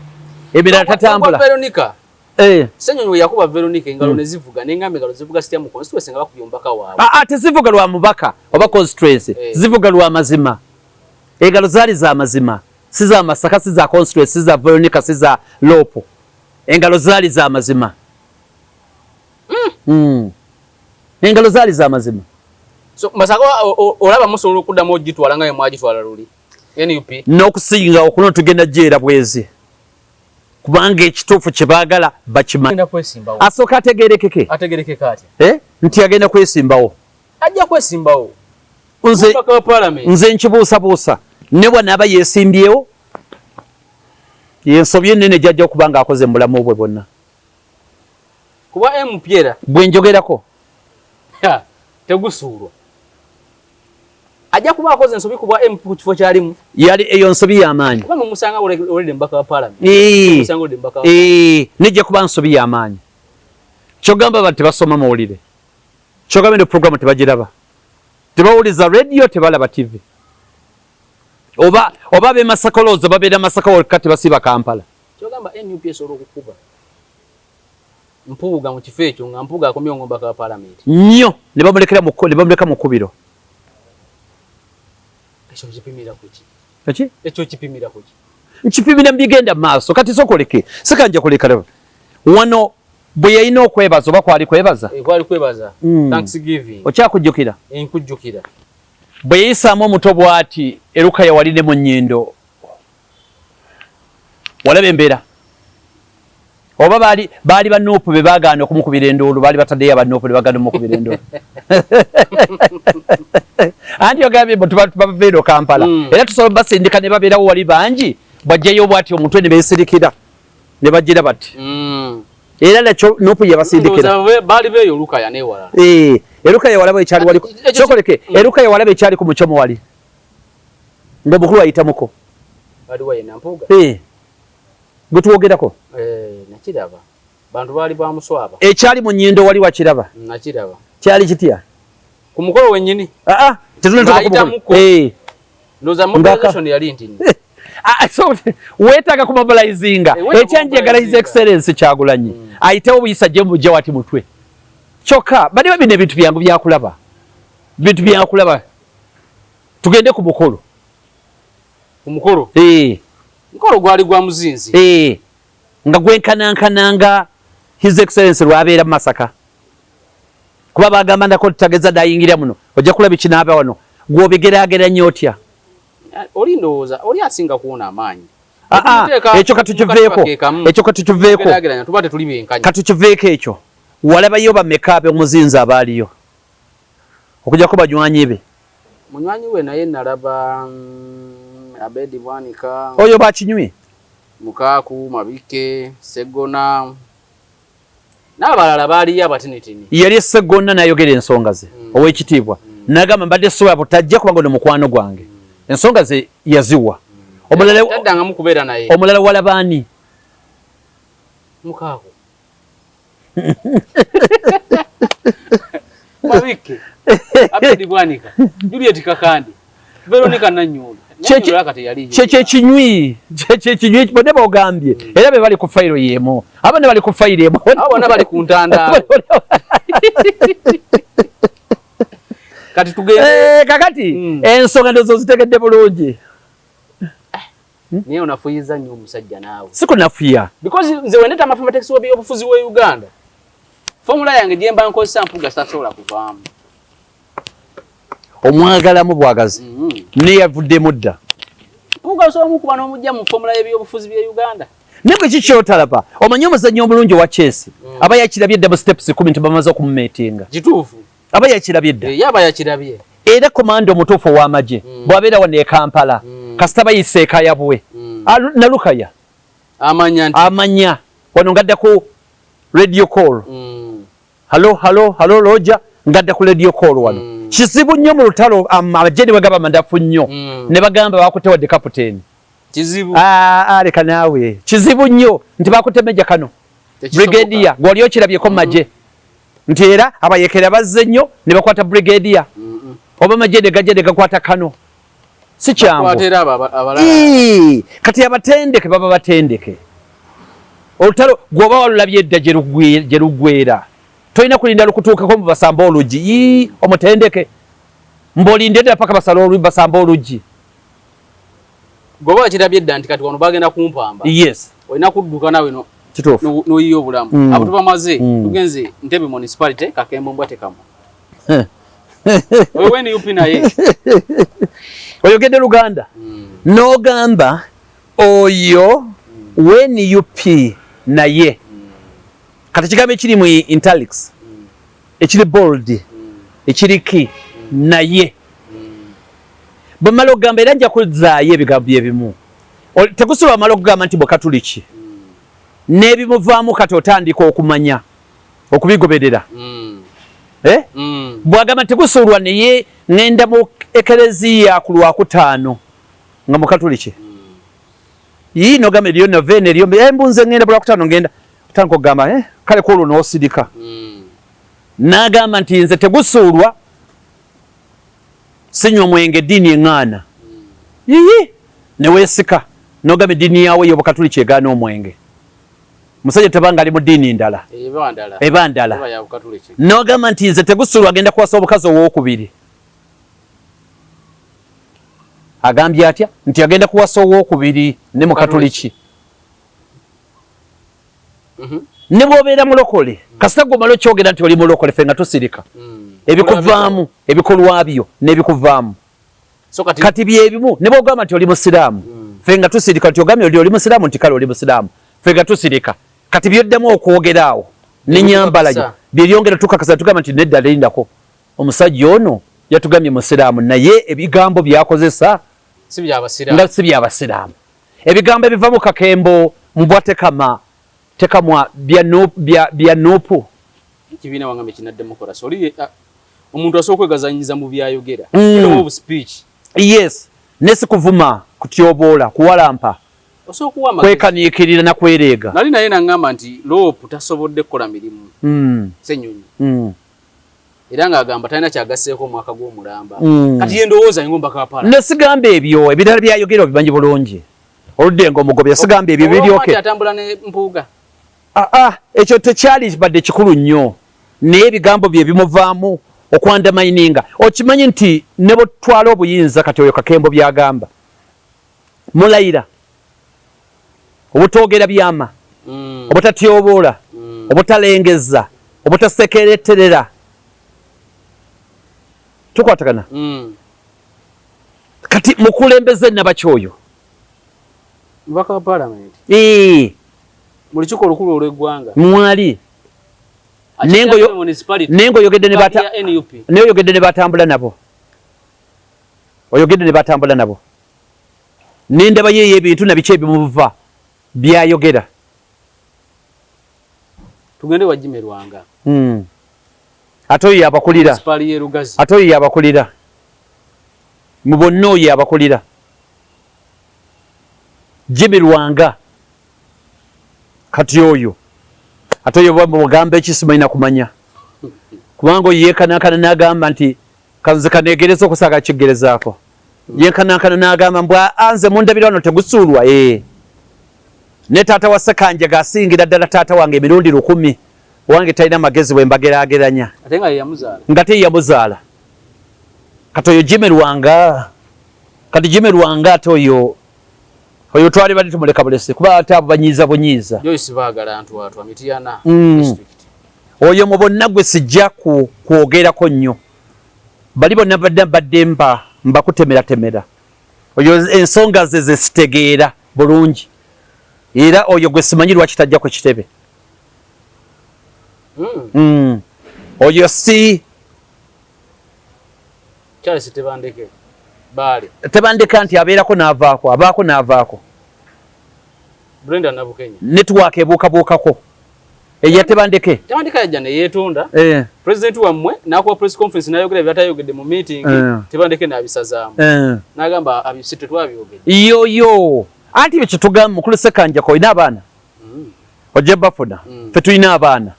emirala tatambula Veronica eh. Ssenyonyi we yakuba Veronica engalo ne zivuga n'engamba engalo zivuga sitya mu constituency nga bakubye omubaka waabwe ah, ah, tezivuga lwa mubaka oba constituency eh. Zivuga lwa mazima engalo zaali za mazima si za Masaka si za constituency si za Veronica si za Lopo engalo zaali za mazima Engalo zaali za mazima so Masaka olaba musobola okuddamu ogitwala nga mwagitwala luli NUP n'okusinga okuno tugenda jeera bwezi kubanga ekituufu kye baagala bakimanyi asooka ategerekeke ategerekeke atya eh? Nti agenda kwesimbawo ajja kwesimbawo nze nkibuusabuusa ne bw'anaaba yeesimbyewo Yensobi ennene gyajja okuba ng'akoze mu bulamu bwe bwonna. Kuba MP era bwe njogerako tegusuulwa, ajja kuba akoze ensobi ku bwa MP ku kifo kyalimu. Yali eyo nsobi y'amaanyi. Kuba mumusanga already mubaka wa parliament, nejja kuba nsobi y'amaanyi. Kyogamba abantu tebasoma mawulire, kyogamba eno programu tebagiraba, tebawuliza radio, tebalaba TV, oba ab'e Masaka olowooza babeera Masaka wokka, tebasiiba Kampala. Kyogamba NUP esobola okukuba Mpuuga mu kifo ekyo nga Mpuuga akomyewo ng'omubaka wa parliament? Nnyo, ne bamulekera mu ne bamuleka mu kkubiro. Ekyo kipimira ku ki? Eki? Ekyo kipimira ku ki? Nkipimira mu bigenda mu maaso. Kati sooka oleke, sikanja kuleka laba. Wano bwe yalina okwebaza oba kwali kwebaza? Eh, kwali kwebaza. Thanksgiving. Okyakujjukira? Eh, nkujjukira. Bwe yayisaamu omuto bw'ati eruka yawali ne mu nnyindo. Walaba embeera? Oba baali baali ba NUP be baagaana okumukubira enduulu, baali bataddeyo aba NUP ne bagaana omukubira enduulu. Anti ogambye mbu bava eno Kampala. Era tusobola basindika ne babeerawo wali bangi, bw'ajjayo bw'ati omutwe ne beesirikira ne bagira bati. Era nakyo NUP yabasindikira. Baali beeyo Lukaya n'ewalala. Eh, Erukaya walaba ekyali wali. Sokoleke, Erukaya walaba ekyali ku muchomo wali. Ng'omukulu ayitamuko. Waliwo yena Mpuuga. Eh. Gwe tuwogerako. Eh, nakiraba. Bantu baali bamuswaba. Ekyali mu nnyindo wali wakiraba? Nakiraba. Kyali kitya? Ku mukolo wennyini. Ah ah, tetunatuuka ku mukolo. Eh. Ndowooza mobilization yali nti. Ah, so weetaaga kumobilizinga. Ekyanjagala His Excellency Kyagulanyi ayitewo buyisa gye mujja wati mutwe. Kyokka bali bino ebintu byangu byakulaba. Bintu byakulaba. Tugende ku mukolo. Ku mukolo? Eh. Mukolo gwali gwa muzinzi. Eh. Nga gwenkanankananga His Excellency lwabeera mu Masaka. Kuba bagamba ndako tutageza dayingira muno. Ojja kulaba ekinaaba wano. Gw'obigeraageranya otya? Oli ndowooza oli asinga kuwona amaanyi. Ekyo katukiveeko. Ekyo katukiveeko. Tuba tetuli benkanya. Katukiveeko ekyo. Walabayo bameka ab'omuzinzi abaaliyo? Okujjako banywanyi be. Munywanyi we naye nalaba Abedi Bwanika. Oyo bakinywi. Mukaaku, Mabike, Sseggona n'abalala baaliyo abatinitini. Yali Sseggona n'ayogera ensonga ze ow'ekitiibwa n'agamba mbadde sobola butajja kubanga ono mukwano gwange. Ensonga ze yaziwa. Omulala taddangamu kubeera naye. Omulala walaba ani? Mukaaku. Mabike, Abedi Bwanika, Juliet Kakandi, Veronica Nanyundo. Kyekyekinywi kyekyekinywi bonna bogambye era be bali ku fayiro y'emu, abo ne bali ku fayiro emu, abo bonna bali ku ntandaalo. Kati tugende kakati ensonga ndozo zitegedde bulungi. Naye onafuyiza nnyo omusajja naawe. Sikunafuya. Because nze wendeta mathematics w'ebyobufuzi w'e Uganda, formula yange gye mba nkozesa Mpuuga tasobola kuvaamu. Omwagalamu bwagazi. Naye yavuddemu dda. Mpuuga osobola omukuba n'omujja mu formula y'ebyobufuzi by'e Uganda. Naye gwe kiki kyotalaba? Omanyi omuzannyi omulungi owa chess aba yakirabye dda mu steps 10 nti bamaze okumumeetinga. Kituufu. Aba yakirabye dda. Ye aba yakirabye. Era komanda omutuufu ow'amagye bw'abeera wano e Kampala kasita bayisa ekayabwe Nalukaya amanya nti amanya wano ngadda ku radio call. Hello hello hello Roger ngadda ku radio call wano. Kizibu nnyo mu lutalo amagye ne bagamba mandafu nnyo ne bagamba bakutte wadde kapiteeni. Kizibu. Leka naawe. Kizibu nnyo nti bakutte Major Kano. Brigadier gw'oli okirabyeko mu magye. Nti era abayekera bazze nnyo ne bakwata brigadier. Oba amagye ne gajja ne gakwata Kano. Si kyangu. Kati abatendeke baba batendeke. Olutalo gw'oba walulabye edda gye luggweera. Tolina kulinda lukutuukako mbu basambe oluggi. Yii, omutendeke. Mbu olinde ddala paka basambe oluggi. Gwoba wakirabye dda nti kati wano bagenda kumpamba. Yes. Olina kudduka nawe no. Kituufu. N'oyiya obulamu. Abo tubamaze tugenze Ntebe municipality Kakembo mbwa tekamwa. Oyo NUP naye. Oyogedde Luganda. N'ogamba oyo NUP naye. Kati ekigambo ekiri mu italics, ekiri bold, ekiri key, naye. Bwe mmala okugamba era nja kuzzaayo ebigambo bye bimu. Tegusuulwa amala okugamba nti Mukatuliki, n'ebimuvaamu kati otandika okumanya okubigoberera. Eh? Bw'agamba tegusuulwa naye ŋŋenda mu ekereziya ku Lwakutaano nga Mukatuliki. Yii n'ogamba eriyo noveena eriyo mbu nze ŋŋenda ku Lwakutaano ŋŋenda otandika okugamba eh, kale ku olwo n'osirika. N'agamba nti nze tegusuulwa sinywa mwenge eddiini eŋŋaana. Yiyi ne weesika n'ogamba eddiini yaawo ey'Obukatuliki egaana omwenge. Musajja tebanga ali mu ddiini ndala eba ndala n'ogamba nti nze tegusuulwa agenda kuwasa omukazi ow'okubiri. Agambye atya nti agenda kuwasa ow'okubiri ne Mukatuliki. Ne bw'obeera mulokole kasita gwe omala okyogera nti oli mulokole ffe nga tusirika. Ebikuvaamu ebikolwa byo n'ebikuvaamu kati byebimu. Ne bw'ogamba nti oli musiraamu ffe nga tusirika nti ogambye oli musiraamu nti kale oli musiraamu ffe nga tusirika. Kati byoddamu okwogera awo n'ennyambala yo byebyongera tukakasa tugamba nti nedda lindako omusajja ono yatugambye musiraamu naye ebigambo byakozesa nga si byabasiraamu. Ebigambo ebiva mu Kakembo mbwa tekama tekamwa bya nupu. Ekibiina wangambe kina democracy oli omuntu asobola okwegazanyiza mu byayogera. Freedom of speech. Yes, nesi kuvuma, kutyoboola, kuwalampa, kwekaniikirira na kwereega. Nali naye nangamba nti LOP tasobodde kukola mirimu. Ssenyonyi. Era ng'agamba talina ky'agasseeko omwaka gw'omulamba. Kati ye ndowooza ng'omubaka wa Palamenti. Nesigamba ebyo ebirala byayogera obimanyi bulungi. Oludde ng'omugobya sigamba ebyo biryoke. Atambula ne Mpuuga. Ekyo tekyali badde kikulu nnyo naye ebigambo bye bimuvaamu okwandamayininga. Okimanyi nti ne bwetutwala obuyinza kati oyo Kakembo by'agamba mulayira obutoogera byama, obutatyoboola, obutalengezza, obutasekereterera. Tukwatagana. Kati mukulembeze nabaki oyo? Mubaka wa Palamenti. Mu lukiiko olukulu olw'eggwanga. Mwali. Nengo oyogedde ne bata naye oyogedde ne batambula nabo. Oyogedde ne batambula nabo. Nendaba ye ebintu na biki ebimuva byayogera. Tugende wa Jimmy Lwanga. Ate oyo yabakulira. Ate oyo yabakulira. Mu bonna oyo yabakulira. Jimmy Lwanga. Kati oyo. Ate oyo bamugamba ekisimanyi na kumanya. Kubanga oyo yeekanankana n'agamba nti kanze kaneegereza okusaaga kigerezaako. Yeekanankana n'agamba mbu nze mundabira wano tegusuulwa. Ne taata wa Ssekanjega asingira ddala taata wange emirundi 1000. Wange talina magezi bwe mbageraageranya. Ate nga ye yamuzaala. Nga te ye yamuzaala. Kati oyo Jimmy Lwanga. Kati Jimmy Lwanga ate oyo oyo twali bali tumuleka bulese kuba ate abo banyiiza bunyiiza. Joyce Baagala Ntwatwa Mityana district. Oyo mu bonna gwe sijja kwogerako nnyo. Bali bonna badde mbakutemeratemera. Oyo ensonga ze ze sitegeera bulungi. Era oyo gwe simanyi lwaki tajja ku kitebe. Oyo si Charles Tebandeke Baale. Tebandeka nti abeerako n'avaako, abaako n'avaako. Brenda Nabukenya. Network ebuukabuukako. Eya Tebandeke. Tebandeke yajja ne yeetonda. President wammwe n'akuwa press conference n'ayogera by'atayogedde mu meeting. Tebandeke n'abisazaamu. N'agamba si tetwabyogedde. Yoyo. Anti bye kyetugamba mukulu Ssekanjako olina abaana. Ojja bafuna. Ffe tulina abaana.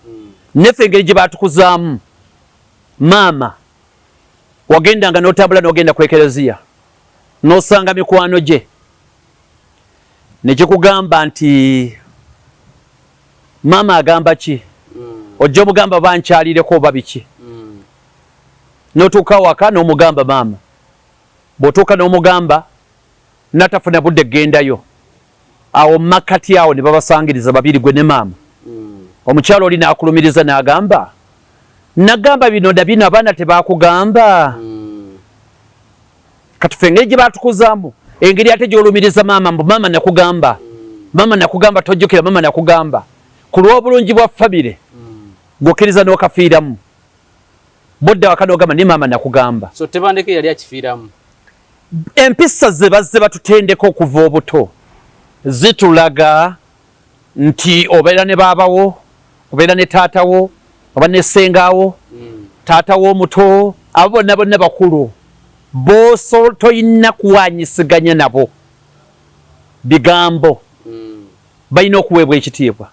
Neffe engeri gye baatukuzaamu. Maama wagendanga n'otambula n'ogenda ku ekereziya n'osanga mikwano gye ne gikugamba nti maama agamba ki, ojja omugamba bankyalireko oba biki, n'otuuka waka n'omugamba maama, bw'otuuka n'omugamba natafuna budde gendayo awo makkati awo ne babasangiriza babiri gwe ne maama. Omukyalo oli n'akulumiriza n'agamba nagamba bino na bino abaana tebakugamba. Kati ffe engeri gye baatukuzaamu engeri ate gy'olumiriza maama mbu maama nakugamba, maama nakugamba tojjukira, maama nakugamba ku lw'obulungi bwa famire gw'okkiriza n'okafiiramu bodda waka n'ogamba ne maama nakugamba. So Tebandeke yali akifiiramu. Empisa ze bazze batutendeka okuva obuto. Zitulaga nti obeera ne baabawo, obeera ne taatawo, oba ne ssengaawo, taatawo omuto, abo bonna bonna bakulu b'oso toyina kuwanyisiganya nabo bigambo, balina okuweebwa ekitiibwa.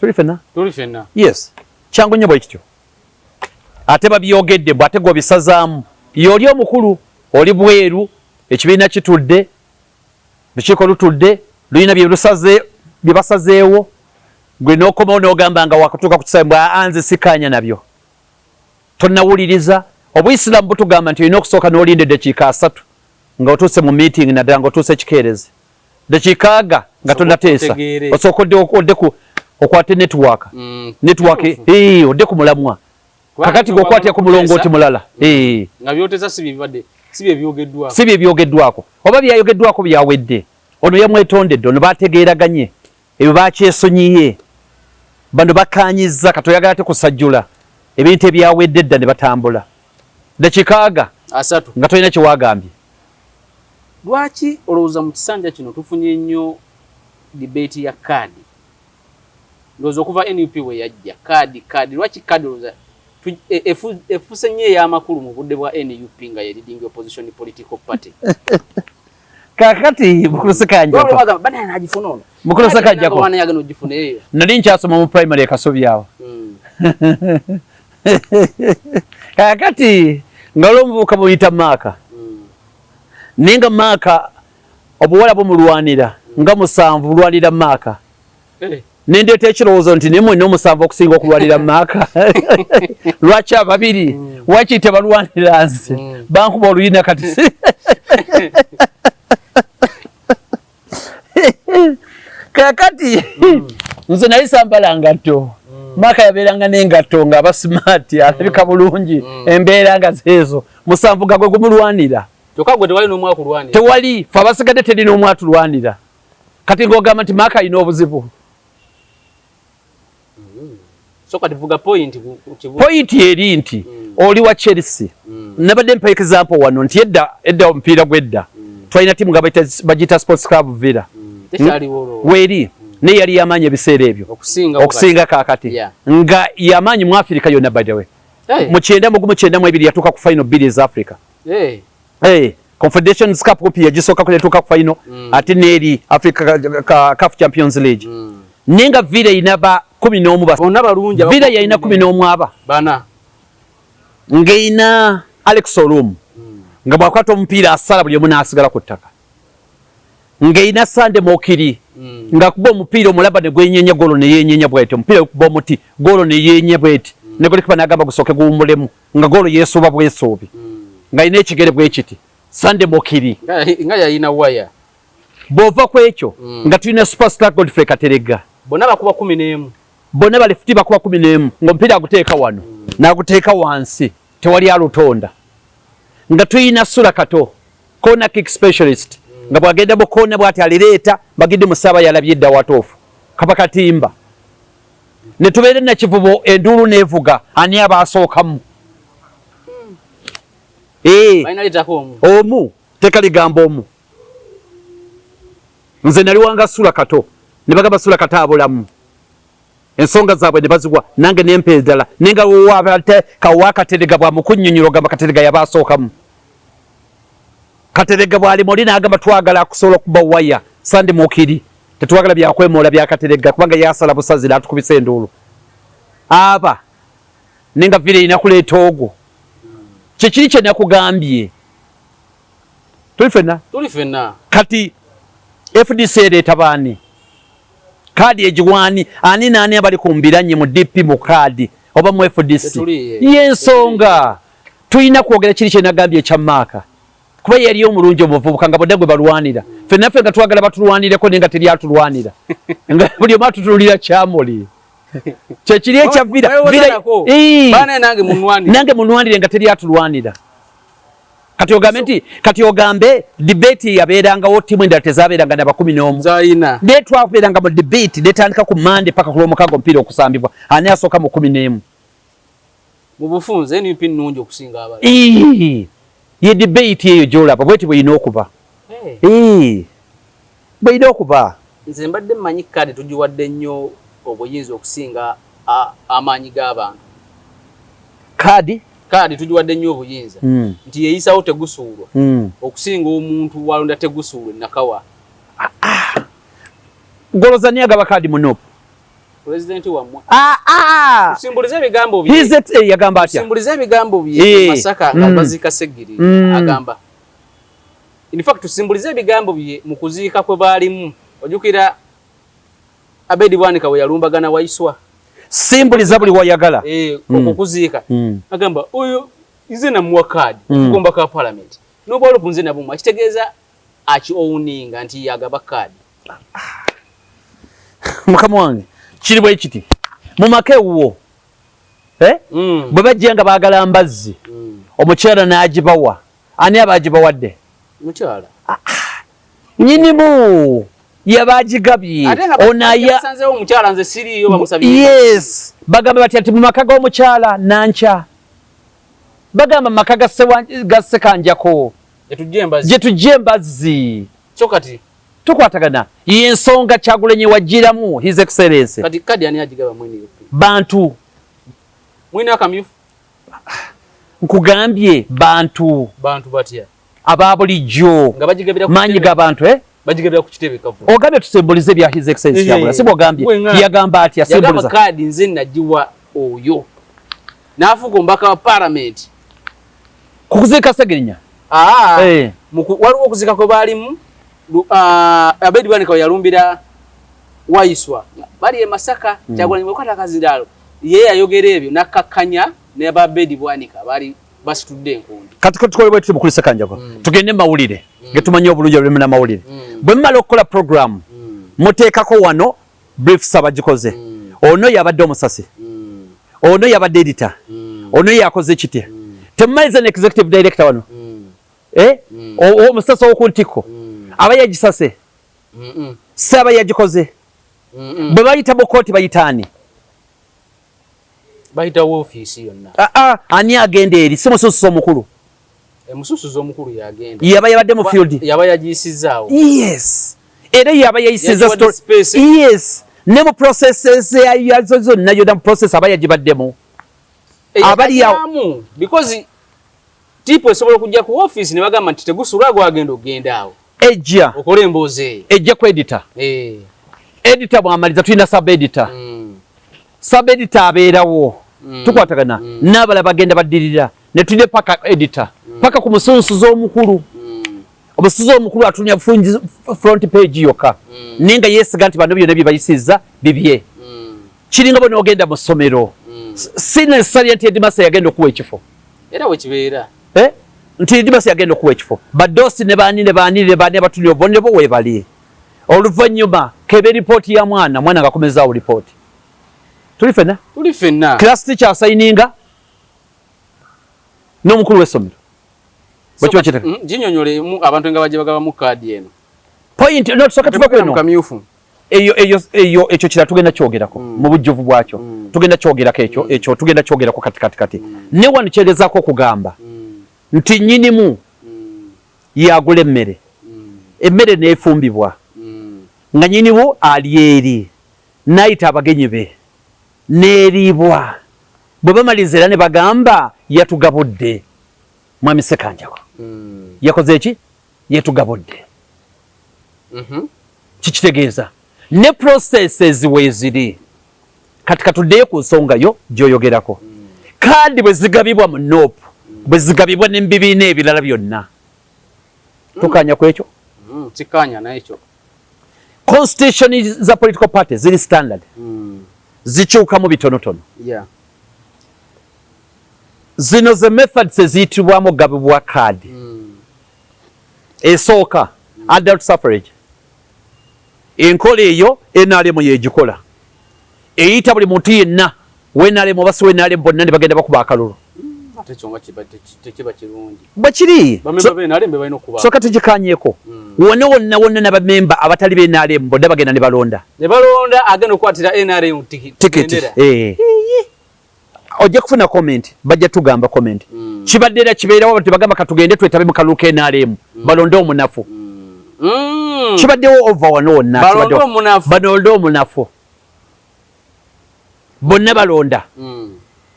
Tuli fenna? Tuli fenna. Yes, kyangu nnyo bwe kityo. Ate babyogedde mbu ate gw'obisazaamu. Y'oli omukulu, oli bweru, ekibiina kitudde, lukiiko lutudde, lulina bye lusaze, bye basazeewo, gwe n'okomawo n'ogamba nga wakatuuka ku kisaawe mbu aa nze sikkaanya nabyo. Tonnawuliriza. Obuyisiraamu butugamba nti olina okusooka n'olinda eddakiika 30 nga otuuse mu meeting, naddala nga otuuse kikeerezi. Dakiika aga nga tonnateesa, osooka odde odde ku okwate network. Network, odde ku mulamwa. Kakati gwe okwatira ku mulongooti mulala. Nga by'oteesa si bye bibadde, si bye byogeddwako. Si bye byogeddwako. Oba byayogeddwako byawedde. Ono yamwetondedde, ono baategeeraganye, ebyo baakyesonyiye. Bano bakkaanyizza, kati oyagala ate kusajjula ebintu ebyawedde edda ne batambula. Dakiika aga 30 nga tolina kye wagambye. Lwaki olowooza mu kisanja kino tufunye nnyo debate ya kaadi? Ndowooza okuva NUP bwe yajja, kaadi, kaadi, lwaki kaadi olowooza efuse nnyo ey'amakulu mu budde bwa NUP nga ye leading opposition political party? Kakati mukulu Ssekanjako. Bana nagifuna ono. Mukulu Ssekanjako. Bana yagenda ogifuna eyo. Nali nkyasoma mu primary e Kasubi awo. Kakati nga waliwo omuvubuka muyita Maaka. Naye nga Maaka obuwala bumulwanira nga 7 bulwanira Maaka. Ne ndeeta ekirowoozo nti naye mwenna omusanvu okusinga okulwanira Maaka. Lwaki ababiri? Lwaki tebalwanira nze? Bankuba oluyina kati. Kakati nze nali sambala ngatto. Maaka yabeeranga n'engatto ng'aba smart, alabika bulungi, embeera nga zeezo. 7 gagwe gumulwanira. Kyokka gwe tewali n'omu akulwanira. Tewali, ffe abasigadde teri n'omu atulwanira. Kati ng'ogamba nti Maaka alina obuzibu. So kati vuga point Point eri nti oli wa Chelsea. Nabadde mpa example wano nti edda edda omupiira gw'edda. Twalina ttiimu nga bagiyita Sports Club Villa. Tekyaliwo. Weeri naye yali yamaanyi ebiseera ebyo. Okusinga kaakati. Nga yamaanyi mu Africa yonna, by the way. Mu 91 92 yatuuka ku final 2 eza Africa. Hey. Confederations Cup kupi yagisooka kuletuuka ku final, ate n'eri Africa CAF Champions League. Naye nga Villa erina ba 11 ba Bonna balungi. Villa yalina 11 aba. Bana. Ng'erina Alex Olum. Nga bw'akwata omupiira asala buli omu n'asigala ku ttaka. Ng'erina Sande Mokiri. Ng'akuba omupiira omulaba ne gwenyenya golo ne yeenyenya bw'eti. Omupiira gukuba omuti golo ne yeenya bw'eti. Ne golikipa n'agamba gusooke guwummulemu. Nga golo yeesuuba bwesuubi. Ng'alina ekigere bwe kiti. Sande Mokiri. Nga yalina waya. Bw'ova ku ekyo nga tulina superstar Godfrey Kateregga. Bonna bakuba 11. Bonna ba lefti bakuba 11 ng'omupiira aguteeka wano n'aguteeka wansi tewali alutonda. Nga tulina Sula Kato corner kick specialist nga bw'agenda mu corner bw'ati alireeta Bagidde Musaaba yalabye dda watuufu kaba katimba. Ne tubeera Nakivubo enduulu n'evuga ani aba asookamu. Omu teka ligambo omu. Nze nali wanga Sula Kato ne bagamba Sula Kato abulamu. Ensonga zaabwe ne baziwa nange ne mpa eddala naye nga wabate kawa Katerega bw'amukunnyonnyola ogamba Katerega yaba asookamu. Katerega bw'ali muli n'agamba twagala akusobola okuba waya Sande Mokiri tetwagala byakwemoola bya Katerega kubanga yasala busazi n'atukubisa enduulu. Aba naye nga Villa erina kuleeta ogwo. Kye kiri kye nakugambye. Tuli ffenna? Tuli ffenna. Kati FDC ereeta baani? Kaadi egiwaani ani n'ani abali ku mbiranye mu DP mu kaadi oba mu FDC? Y'ensonga tulina kwogera kiri kye nagambye ekya Maaka. Kuba yali omulungi omuvubuka nga bonna gwe balwanira. Ffe naffe nga twagala batulwanireko naye nga teri atulwanira. Nga buli omu atutulira kyamuli. Kye kiri ekya Villa. Villa nange munwanire nga teri atulwanira. Kati ogambe nti kati ogambe debate yabeerangawo ttiimu endala tezaabeeranga na bakumi n'omu. Naye twabeeranga mu debate netandika ku Monday paka ku Lwomukaaga omupiira okusambibwa. Ani asooka mu 11? Mu bufunze NUP nnungi okusinga abalala. Ye debate eyo gy'olaba bw'eti bw'erina okuba. Bweyina okuba. Nze mbadde mmanyi kaadi tugiwadde nnyo obuyinza okusinga amaanyi g'abantu. Kaadi tugiwadde nnyo obuyinza nti yeeyisawo tegusuulwa okusinga omuntu walonda tegusuulwa nakawa. Goloza ni agaba kaadi mu NUP? Pulezidenti wammwe. Tusimbulize ebigambo bye. Yagamba atya? Tusimbulize ebigambo bye Masaka nga baziika Sseggirinya. Agamba in fact tusimbulize ebigambo bye mu kuziika kwe baalimu. Ojjukira Abedi Bwanika we yalumbagana Waiswa. Simbuliza buli wayagala. Okukuziika. Agamba oyo nze namuwa kaadi okugomba ka parliament. N'obwalo nze nabumwa kitegeeza aki owninga nti yagaba kaadi. Mukama wange kiri bwe kiti mu maka ewuwo bwe bajja nga baagala mbazzi omukyala n'agibawa, ani aba agibawadde? Mukyala. Nyinimu yaba agigabye. Onasanzeewo omukyala nze siriiyo bamusabye. Yes, bagamba batya nti mu maka g'omukyala Nankya, bagamba mu maka ga Ssekanjako gye tujja embazzi. So kati tukwatagana yensonga Kyagulanyi wajjiramu His Excellency. Kati kadi ani agigaba mu NUP? Bantu. Mwina akamyufu? Nkugambye bantu. Bantu batya? Aba bulijjo. Nga bagigabira ku maanyi g'abantu Bagigabira ku kitebe kavu. Ogambye tusembulize bya His Excellency Kyagulanyi. Si bw'ogambye. Yagamba atya? Yagamba kaadi nze nagiwa oyo. N'afuuka omubaka wa parliament. Ku kuziika Ssegirinya? Waliwo okuziika kwe baalimu, Abedi Bwanika we yalumbira Waiswa. Bali e Masaka, Kyagulanyi bwe kwata akazindaalo, ye yayogera ebyo n'akkakkanya ne ba Abedi Bwanika baali basitudde enkumbi. Kati tukole bwe tuti mukulu Ssekanjako. Tugende mawulire ge tumanyi obulungi obuli munnamawulire. Bwe mumala okukola program, muteekako wano briefs abagikoze. Ono yabadde omusasi. Ono yabadde editor. Ono yakoze kitya. Temumaliza ne executive director wano. Omusasi ow'oku ntikko aba yagisase. Si aba yagikoze. Bwe bayita mu kkooti bayita ani? Bayita woofiisi yonna. Ani agenda eri? Si mususuzi omukulu. Mususuzi omukulu yagenda. Yaba yabadde mu field. Yaba yagiyisizaawo. Yes. Era yaba yayisiza story. Yes. Ne mu processes yazo zonna yonna mu process aba yagibaddemu. Abali awo. Because tipu esobola okujja ku office ne bagamba nti tegusulwa gwagenda ogenda awo. Ejja. Okole emboozi eyo. Ejja ku editor. Editor bw'amaliza tulina sub editor. Sub editor abeerawo. Tukwatagana. N'abalala bagenda baddirira. Ne tulina paka editor. Paka ku musunsuzi omukulu. Omusunsuzi omukulu atunya front page yokka. Naye nga yeesiga nti bano byonna bye bayisizza bibye. Kiringa bwe n'ogenda mu ssomero. Si necessarily nti headmaster yagenda okuwa ekifo. Era bwe kibeera. Nti headmaster yagenda okuwa ekifo. Badoosi ne baani ne baani ne baani abatunira obubonero bo weebali. Oluvannyuma kebe ripooti ya mwana, mwana ng'akomezaawo ripooti. Tuli ffenna? Tuli ffenna. Class teacher asayininga n'omukulu w'essomero. Bwe kiba kitaka. Ginyonnyolemu abantu nga bajja bagabamu kaadi eno. Point, no, tusooke tuve ku eno. Kamyufu. Eyo ekyo kirala tugenda kyogerako mu bujjuvu bwakyo. Tugenda kyogerako ekyo, ekyo tugenda kyogerako kati kati kati. Ne wano kyegezaako okugamba nti nnyinimu yagula emmere. Emmere n'efumbibwa. Nga nnyinimu ali eri n'ayita abagenyi be n'eriibwa. Bwe bamaliriza era ne bagamba yatugabudde. Mwami Ssekanjako. Yakoze ki? Yetugabudde. Kikitegeeza ne processes weeziri. Kati katuddeyo ku nsonga yo gy'oyogerako. Kaadi bwe zigabibwa mu NUP, bwe zigabibwa ne mu bibiina ebirala byonna. Tukkaanya ku ekyo? Kikkaanya n'ekyo. Constitution za political party ziri standard. Zikyukamu bitonotono. Zino ze methods eziyitibwamu okugabibwa kaadi. Esooka adult suffrage. Enkola eyo NRM yeegikola. Eyita buli muntu yenna WNRM oba si WNRM bonna ne bagenda bakuba akalulu. Ate ekyo nga tekiba kirungi. Bwe kiri. Bamemba ba NRM be balina okuba. Sooka tugikkaanyeeko. Wonna wonna wonna n'abamemba abatali ba NRM bonna bagenda ne balonda. Ne balonda agenda okukwatira NRM tikiti. Ojja kufuna comment, bajja tugamba comment. Kibadde era kibeerawo abantu bagamba katugende twetabe mu kalulu ka NRM, balonde omunafu. Kibaddewo ova wano wonna, balonde omunafu, bonna balonda.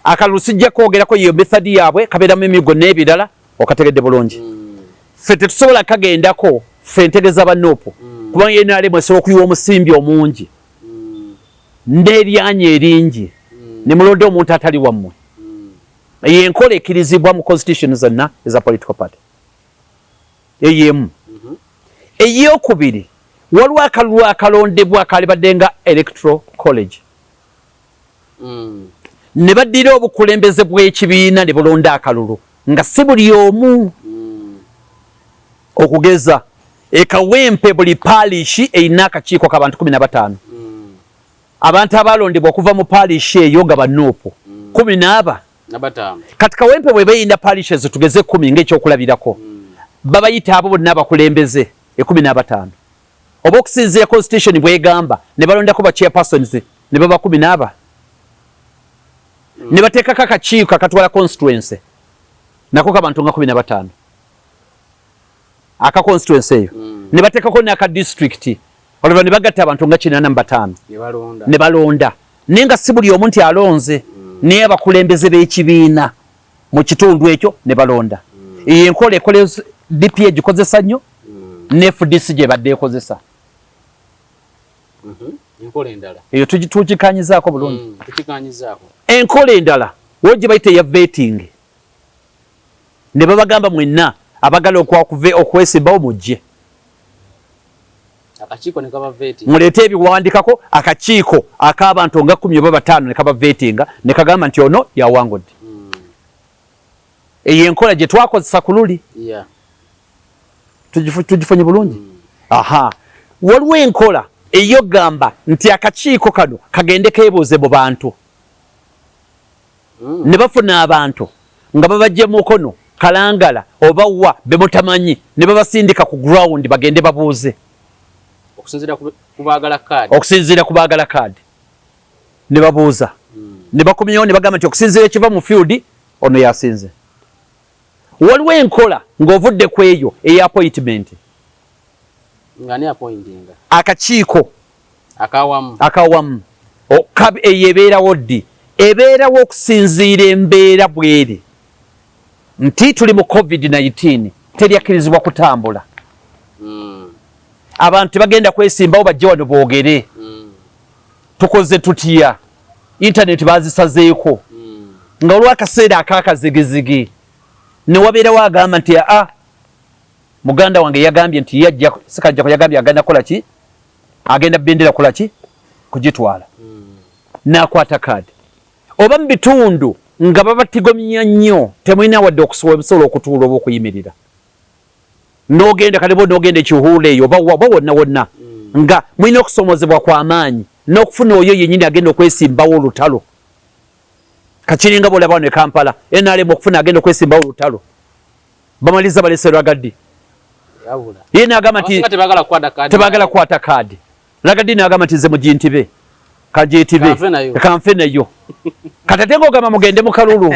Akalulu sijja kwogerako, yo method yaabwe kabeeramu emigo n'ebirala, okategedde bulungi. Ffe tetusobola kagendako, ffe ntegeza ba NUP, kubanga NRM esobola okuyiwa omusimbi omungi n'eryanyi eringi ne mulonda omuntu atali wammwe. Eyo enkola ekkirizibwa mu constitution zonna eza political party, eyo emu. Eyokubiri, waliwo akalulu akalondebwa kalibadde nga electoral college, ne baddira obukulembeze bw'ekibiina ne bulonda akalulu nga si buli omu. Okugeza ekawempe, buli paalishi erina akakiiko k'abantu 15, abantu abalondebwa okuva mu paalishi eyo nga ba NUP kumi n'aba. Kati Kawempe bwe beyina parishes tugeze 10 ng'ekyokulabirako, babayita abo bonna abakulembeze 15, oba okusinziira constitution bwegamba, ne balondako ba chairpersons ne baba kumi n'aba, ne bateekako akakiiko akatwala constituency nako kabantu nga 15 aka constituency eyo, ne bateekako n'aka district, olwo ne bagatta abantu nga 85 ne balonda, naye nga si buli omu nti alonze, naye abakulembeze b'ekibiina mu kitundu ekyo ne balonda. Eyo enkola ekola DP egikozesa nnyo, ne FDC gyebadde ekozesa. Eyo tugikanyizaako bulungi. Enkola endala wo gye bayita eya vetting, ne babagamba mwenna abagala okwesimbawo mujje muleete ebiwandikako, akakiiko ak'abantu nga 10 oba 5 ne kaba vettinga ne kagamba nti ono yawangudde. Eyo enkola gye twakozesa ku luli tugifunye bulungi. Aha, waliwo enkola eyogamba nti akakiiko kano kagende keebuuze mu bantu, ne bafuna abantu nga babajje mukono Kalangala oba wa bemutamanyi, ne babasindika ku ground bagende babuuze okusinziira ku baagala kaadi, ne babuuza, ne bakomyewo ne bagamba nti okusinziira ekiva mu field ono yasinze. Waliwo enkola ng'ovudde ku eyo eya appointment, akakiiko akawamu. Eyo ebeerawo ddi? Ebeerawo okusinziira embeera bweri nti tuli mu COVID-19, teryakkirizibwa kutambula, abantu tebagenda kwesimbawo bajje wano boogere, tukoze tutya? Internet bazisazeeko, nga olwakaseera akakazigizigi ne wabeerawo agamba nti aa, muganda wange yagambye nti yajja sikajjako, yagambye agenda kukola ki, agenda bendera kukola ki, kugitwala, n'akwata kaadi. Oba mu bitundu nga babatigomya nnyo, temulina wadde okusobola okutuula oba okuyimirira, n'ogenda kale bo n'ogenda ekihuula eyo oba oba wonna wonna, nga mulina okusomozebwa kw'amaanyi n'okufuna oyo yennyini agenda okwesimbawo olutalo. Kakiringa bwolaba wano e Kampala, NRM okufuna agenda okwesimbawo olutalo, bamaliriza balese Ragadi, ye n'agamba nti tebagala kukwata kaadi. Ragadi n'agamba nti nze mugintibe, kagiyitibe kanfe nayo. Kati ate ng'ogamba mugende mu kalulu,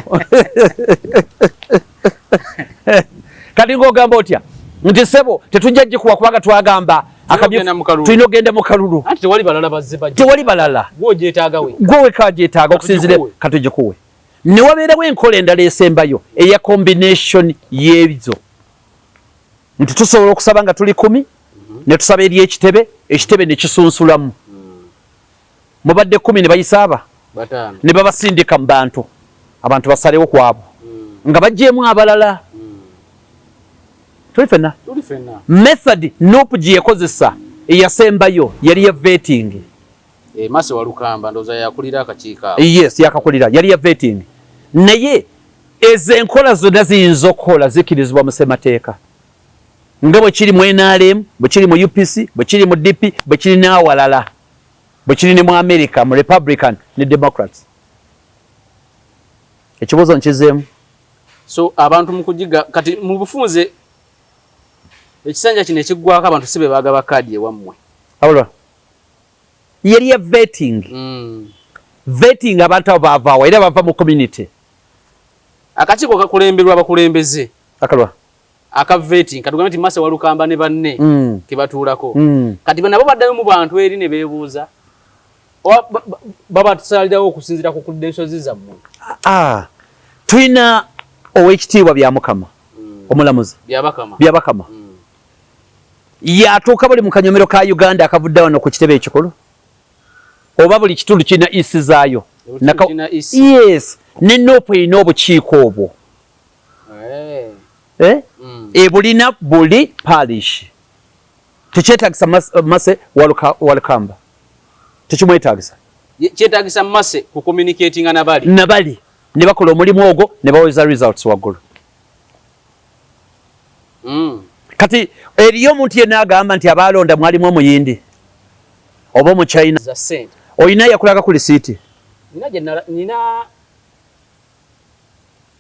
kati ng'ogamba otya nti sebo tetujja gikuwa kubanga twagamba tulina okugenda mu kalulu, tewali balala, gwe weka gyetaaga okusinzira katugikuwe. Ne wabeerawo enkola endala esembayo eya combination y'ebizo, nti tusobola okusaba nga tuli 10, ne tusaba eri ekitebe, ekitebe ne kisunsulamu, mubadde 10 ne bayisa aba ne babasindika mu bantu, abantu basalewo kwabo nga bagyemu abalala. Tuli fenna. Method NUP gye yakozesa eyasembayo yali ya vetting. Mase Walukamba ndowooza yakulira akakiiko ako. Yes, yakakulira, yali ya vetting. Naye ezo enkola zonna ziyinza okukola, zikkirizibwa mu ssemateeka nga bwe kiri mu NRM, bwe kiri mu UPC, bwe kiri mu DP, bwe kiri n'awalala, bwe kiri ne mu America mu Republican ne Democrats. Ekibuuzo nkizeemu. So abantu mu kugiga kati mu bufunze ekisanja kino ekiggwako, abantu si be bagaba kaadi ewammwe? Awulwa yeri ya vetting. Vetting, abantu abo baavaawa era bava mu community. Akakiiko kakulemberwa abakulembeze. Akalwa. Aka vetting katugambe nti Mase Walukamba ne banne kebatuulako. Kati nabo baddayo mu bantu eri ne beebuuza babatusalirawo okusinziira ku credentials zammwe. Ah, tulina ow'ekitiibwa Byamukama omulamuzi Byabakama, Byabakama yatuuka buli mu kanyomero ka Uganda akavudde wano ku kitebe ekikulu, oba buli kitundu kirina isi zaayo. Yes, ne NUP erina obukiiko obwo eh? Ebulina buli parish. Tekyetagisa Mase Walukamba, tekimwetagisa. Kyetagisa Mase ku communicatinga nabali nabali ne bakola omulimu ogwo ne baweza results waggulu. Kati eriyo omuntu yenna agamba nti abalonda mwalimu omuyindi oba omuchina? Olina yakulaga ku lisiiti?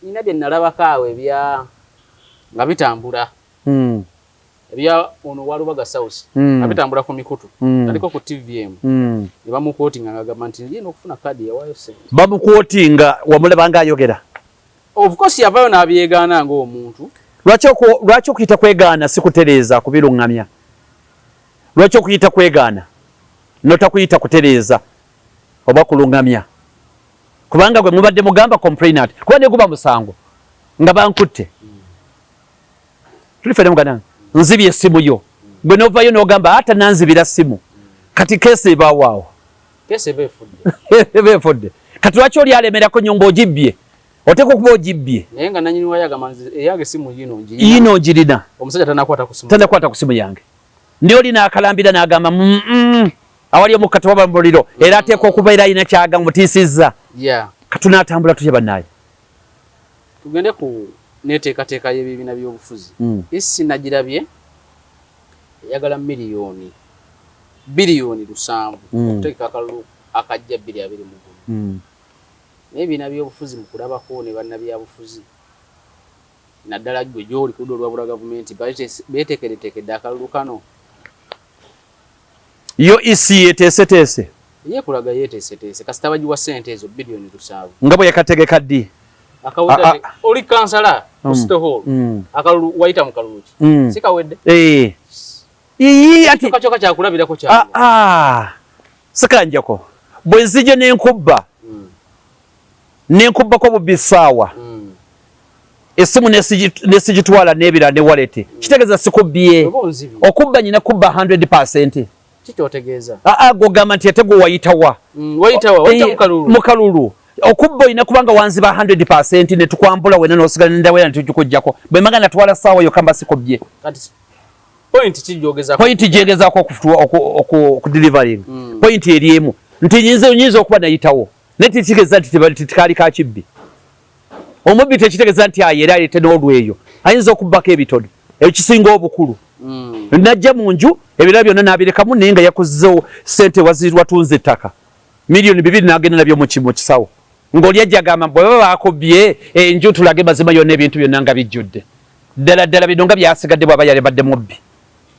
Nina bye nalabako awo ebya nga bitambula ebya ono Walubaga South nga bitambula ku mikutu, aliko ku TVM ne bamuquotinga nga agamba nti ye n'okufuna kaadi yawaayo ssente. Bamuquotinga, wamulaba nga ayogera? Of course yavaayo n'abyegaana ng'omuntu. Lwaki okuyita kwegaana si kutereeza kubiruŋŋamya? Lwaki okuyita kwegaana notakuyita kutereeza oba kuluŋŋamya? Kubanga gwe mubadde mugamba complainant, kuba ne guba musango nga bankutte, tuli ffenna muganda, nzibye essimu yo, gwe novayo n'ogamba ata nanzibira ssimu, kati case ebawaawo? Case eba efudde. Kati lwaki oli alemerako nnyo ng'ogibbye? Oteeka okuba ogibbye. Naye nga nanyini wayo agamba eyange simu yino. Yino ngirina. Omusajja tanakwata ku simu. Tanakwata ku simu yange. Naye oli n'akalambira n'agamba awali omukka tewaba muliro, era ateekwa okubeera alina kyagamba mutiisizza. Katunaatambula tutya bannaaye? Tugende ku neteekateeka y'ebibiina by'obufuzi. Isi nagirabye eyagala 700 biliyoni okutegeka akalulu akajja 2021. Naye ebibiina by'obufuzi mu kulabako ne bannabyabufuzi, naddala gwe gy'oli ku ludda olwabula gavumenti, beeteekereteekedde akalulu kano? Yo isi yeteeseteese? Ye kulaga yeteeseteese kasita bagiwa ssente ezo 7 biliyoni. Nga bwe yakategeka ddi? Akawedde oli kansala ku City Hall. Akalulu wayita mu kalulu ki? Si kawedde? Eh. Ii ati kyokka kyakulabirako kyangu. Ah, sikanjako bwe nzije nenkubba nenkubbako bubbi ssaawa essimu nesigitwala n'ebirala ne wallet, kitegeeza sikubbye. Okubba nyina kubba 100%. Kikyotegeeza? Aa, gwogamba nti ate gwe wayitawa? Wayitawa, wayita mu kalulu. Okubba olina kubanga wanziba 100% ne tukwambula wena n'osigala nendawera netugikugjako. Bwe maga natwala ssaawa yokka mba sikubbye. Point ki gy'ogezaako? Point gyegezaako okudelivering, point eri emu nti nyinza okuba nayitawo, naye tekitegeeza nti tikaali ka kibbi. Omubbi tekitegeeza nti ayo era aleete n'olweyo, ayinza okubbako ebitono ekisinga obukulu najja mu nju, ebirala byonna n'abirekamu, naye nga yakuzewo sente watunze ettaka 2 miliyoni n'agenda nabyo mu kisawo, ng'oli ajja agamba bwe baba bakubbye enju tulage mazima yonna, ebintu byonna nga bijjudde ddala ddala, bino nga byasigadde bw'aba yalebadde mubbi,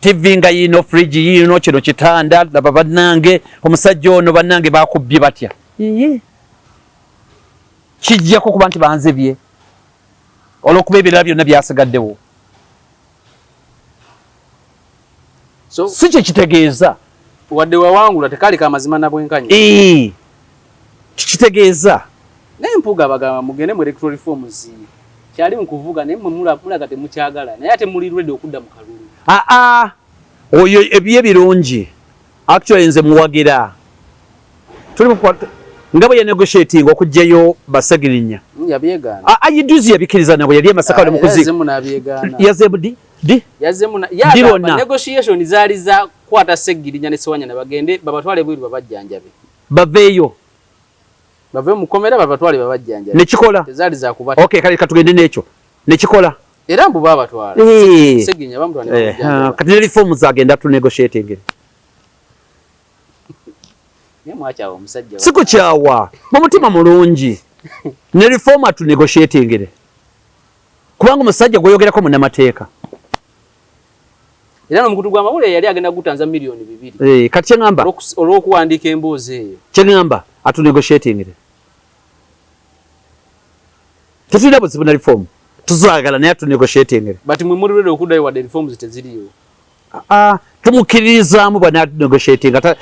TV nga yiino, fridge yiino, kino kitanda, laba bannange omusajja ono, bannange bakubbye batya? Iye, kijjako kuba nti banzibye olw'okuba ebirala byonna byasigaddewo. So si kye kitegeeza. Wadde wawangula tekaali ka mazima na bwenkanya. Ee, kikitegeeza. Naye Mpuuga bagamba mugende mu electoral reforms, kyali mu kuvuga, naye mmwe mulaga temukyagala, naye ate muli ready okudda mu kalulu. Aa, oyo ebye birungi, actually nze muwagira. Tuli mu nga bwe yanegotiating okuggyayo Basegirinya. Yabyegaana. Aa, Iduzi yabikkiriza nabwe yali e Masaka wali mu kuziika. Yazemu n'abyegaana. Yazemu di di Yazemu Di lwonna. Negotiation zaali za kukwata Segirinya ne Sewanyana bagende babatwale bweru babajjanjabe. Baveeyo. Bave mu kkomera babatwale babajjanjabe. Nekikola. Tezaali za kubata. Okay, kale katugende n'ekyo nekikola. Era mbu babatwala. Segirinya bamutwala ne bamujjanjaba. Kati ne reforms agenda tu negotiating. Naye mwakyawa omusajja. Sikukyawa, mu mutima mulungi, ne reform atu negotiating, kubanga omusajja gweyogerako munnamateeka. Era n'omukutu gw'amawulire yali agenda gutanza 2 miliyoni. Eh, kati kyeŋŋamba olw'okuwandiika emboozi eyo. Kyeŋŋamba atu negotiating, tetulina buzibu na reform. Tuzaagala naye atunegotiatingire. But mwe muli ready okuddayo wadde reforms teziriiwo? Ah, tumukkiririzaamu bwana negotiatinga,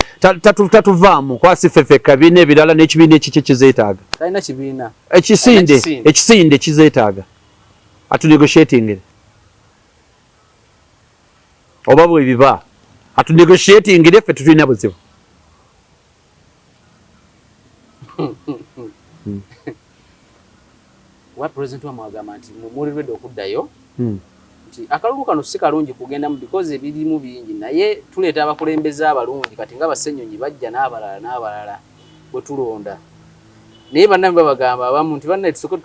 tatuvaamu kuba si ffe ffekka, ebibiina ebirala n'ekibiina ekikye kizeetaaga. Talina kibiina. Ekisinde, ekisinde kizeetaaga atunegotiatingire oba bwe biba atunegotiatingire, ffe tetulina buzibu. Wa president wamwe agamba nti mwe muli ready okuddayo, nti akalulu kano si kalungi kugendamu because ebirimu bingi, naye tuleeta abakulembeze abalungi kati nga Basenyonyi bajja n'abalala n'abalala bwe tulonda. Naye bannamwe babagamba abamu nti bannaye tusooke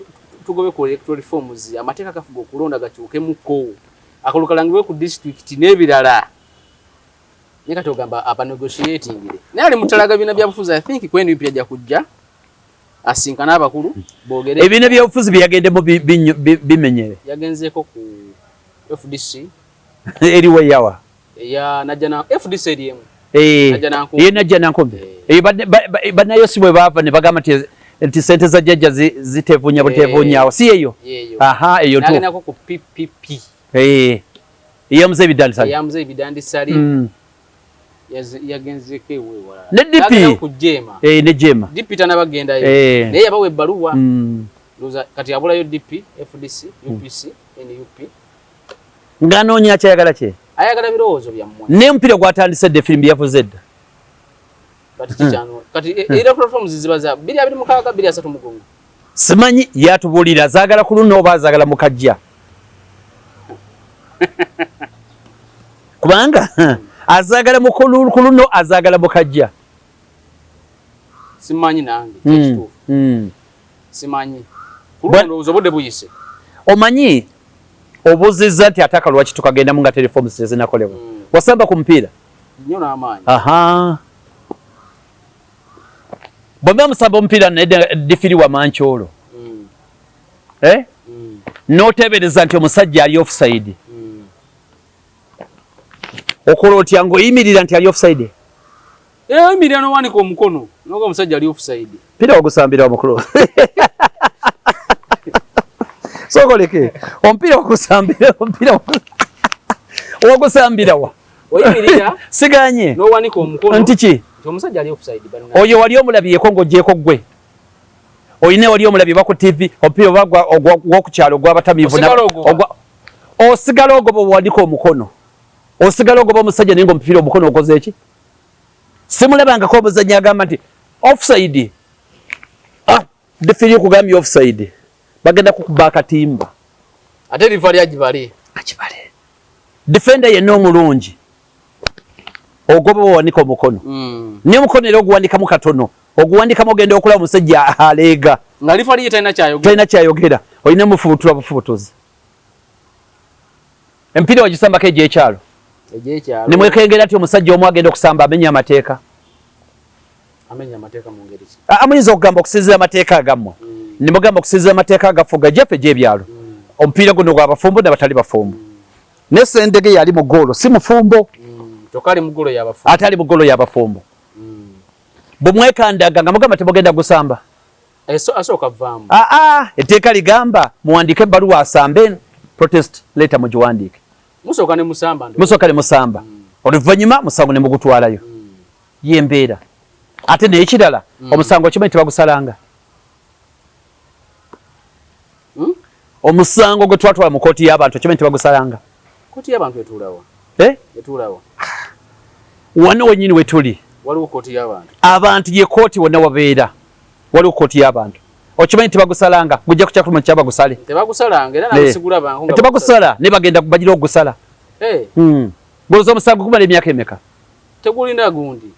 tugobe ku electoral reforms, amateeka gafuga okulonda gakyukemukko, akalulu kalangibwe ku disitulikiti n'ebirala. Naye kati ogamba abanegotiatingire, naye ali mutalaga bibiina byabufuzi. I think ku NUP ajja kujja asinkane abakulu boogere. Ebibiina byobufuzi byeyagendemu bimenyere. Yagenzeeko ku FDC. Eriwo yawa? Eya najja na FDC eri emu. Ye najja nankumbi bannayo si bwe baava ne bagamba nti sente za jjajja zitevunya butevunyawo, si yeyo? Aha, eyo. Nagendako ku PPP. Eyamuze ebidandisali. Eyamuze ebidandisali. Yagenzeeko ewewalala. Ne DP. Ku Jema. Ne Jema. DP tanabagendayo, naye yabawa ebbaluwa. Kati abulayo DP, FDC, UPC, NUP. Ng'anoonya kyayagala kye. Ayagala birowoozo byammwe. N'omupiira gwatandise dda, effirimbi yavuze dda. Kati kikyano kati electoral reforms ziba za 2026, 2031. Simanyi, yatubuulira zaagala ku luno oba azaagala mukajja, kubanga azaagala ku luno, azaagala mukajja. Simanyi nange kyekituufu. Simanyi ku luno, ndowooza obudde buyise. Omanyi obuuzizza nti ate akalulu lwaki tukagendamu nga reforms tezinakolebwa? Wasamba ku mupiira? Nnyo n'amaanyi. Aha, bwemba musamba omupiira naye difiri wa mankyolo, eh? N'oteebereza nti omusajja ali offside, okola otya ng'oyimirira nti ali offside? Oyimirira n'owanika omukono noga omusajja ali offside. Pira ogusambira omukulu, sokoleke omupiira ogusambira, omupiira ogusambira wa? Oyimirira. Siganye. N'owanika omukono. Nti ki? Nti omusajja ali offside bannange. Oyo wali omulabyeko ng'ogyeko ggwe oyina wali omulabye ba ku TV, omupiira oba ogw'okukyalo ogw'abatamiivu? Osigala ogoba. Osigala ogoba, owanika omukono, osigala ogoba omusajja, naye ng'omupiira omukono okoze eki? Simulabangako omuzannyi agamba nti offside. Ah, difiri okugambye offside, bagenda kukuba akatimba. Ate liva lyagibale. Akibale. Defender yenna omulungi ogoba owanika omukono, naye omukono era oguwanikamu katono, oguwanikamu ogenda okulaba omusajja aleega. Nga lifa liye talina kyayogera. Talina kyayogera, olina mufubutura bufubutuzi. Empiira wagisambako egyekyalo? Egyekyalo. Nemwekengera nti omusajja omu agenda okusamba amenya amateeka? Amenya amateeka mu ngeri ki? Amuyinza okugamba okusinziira amateeka agammwe, nemugamba okusinziira amateeka agafuga gyaffe egyebyalo, omupiira guno gwabafumbo nabatali bafumbo, ne Sendege yali mu goolo si mufumbo. Kyokka ali mu ggoolo y'abafumbo. Ate ali mu goolo y'abafumbo. Bwemwekandaga nga mugamba temugenda gusamba. Asooka vaamu. Aa, etteeka ligamba muwandiike ebbaluwa asambe, protest letter mugiwandiike. Musooka ne musamba. Musooka ne musamba, oluvannyuma musango ne mugutwalayo. Yembeera. Ate n'ekirala, omusango okimanyi tebagusalanga? Omusango gwe twatwala mu kooti y'abantu okimanyi tebagusalanga? Kooti y'abantu etuulawa? Eh? Etuulawa? Wano wennyini wetuli. Waliwo kooti y'abantu? Abantu ye kooti, wonna wabeera waliwo kooti y'abantu. Okimanyi tebagusalanga? Gujja kukyakuma kyabagusale. Tebagusalanga era nasigulabanko. Nga tebagusala, ne bagenda bagira ogusala. Eh. Goloza omusango gumala emyaka emeka? Tegulina gundi.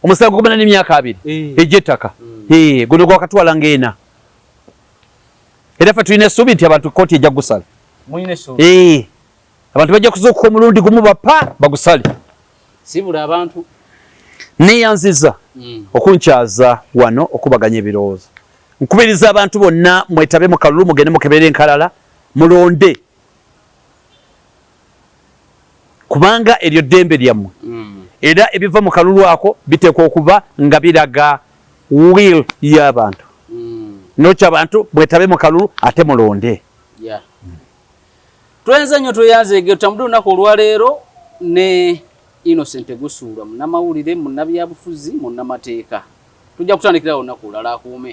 Omusango gumala n'emyaka 20 egy'ettaka. Eh, guno gwakatwala ng'ena, era ffe tulina essuubi nti abantu kooti ejja kugusala. Mulina essuubi? Eh, abantu bajja kuzuukuka omulundi gumu bapa bagusale. Sibula abantu. Neyanziza okunkyaza wano okubaganya ebirowoozo. Nkubiriza abantu bonna mwetabe mu kalulu, mugende mukebere enkalala, mulonde, kubanga eryo ddembe lyammwe, era ebiva mu kalulu ako biteekwa okuba nga biraga will y'abantu. Nokyo abantu mwetabe mu kalulu ate mulonde. Yeah. Tweyanza nnyo, tweyanzeege. Tutambudde olunaku olwaleero ne Innocent Gusuulwa, munnamawulire, munnabyabufuzi, munnamateeka. Tujja kutandikirawo olunaku olulala. Akuume.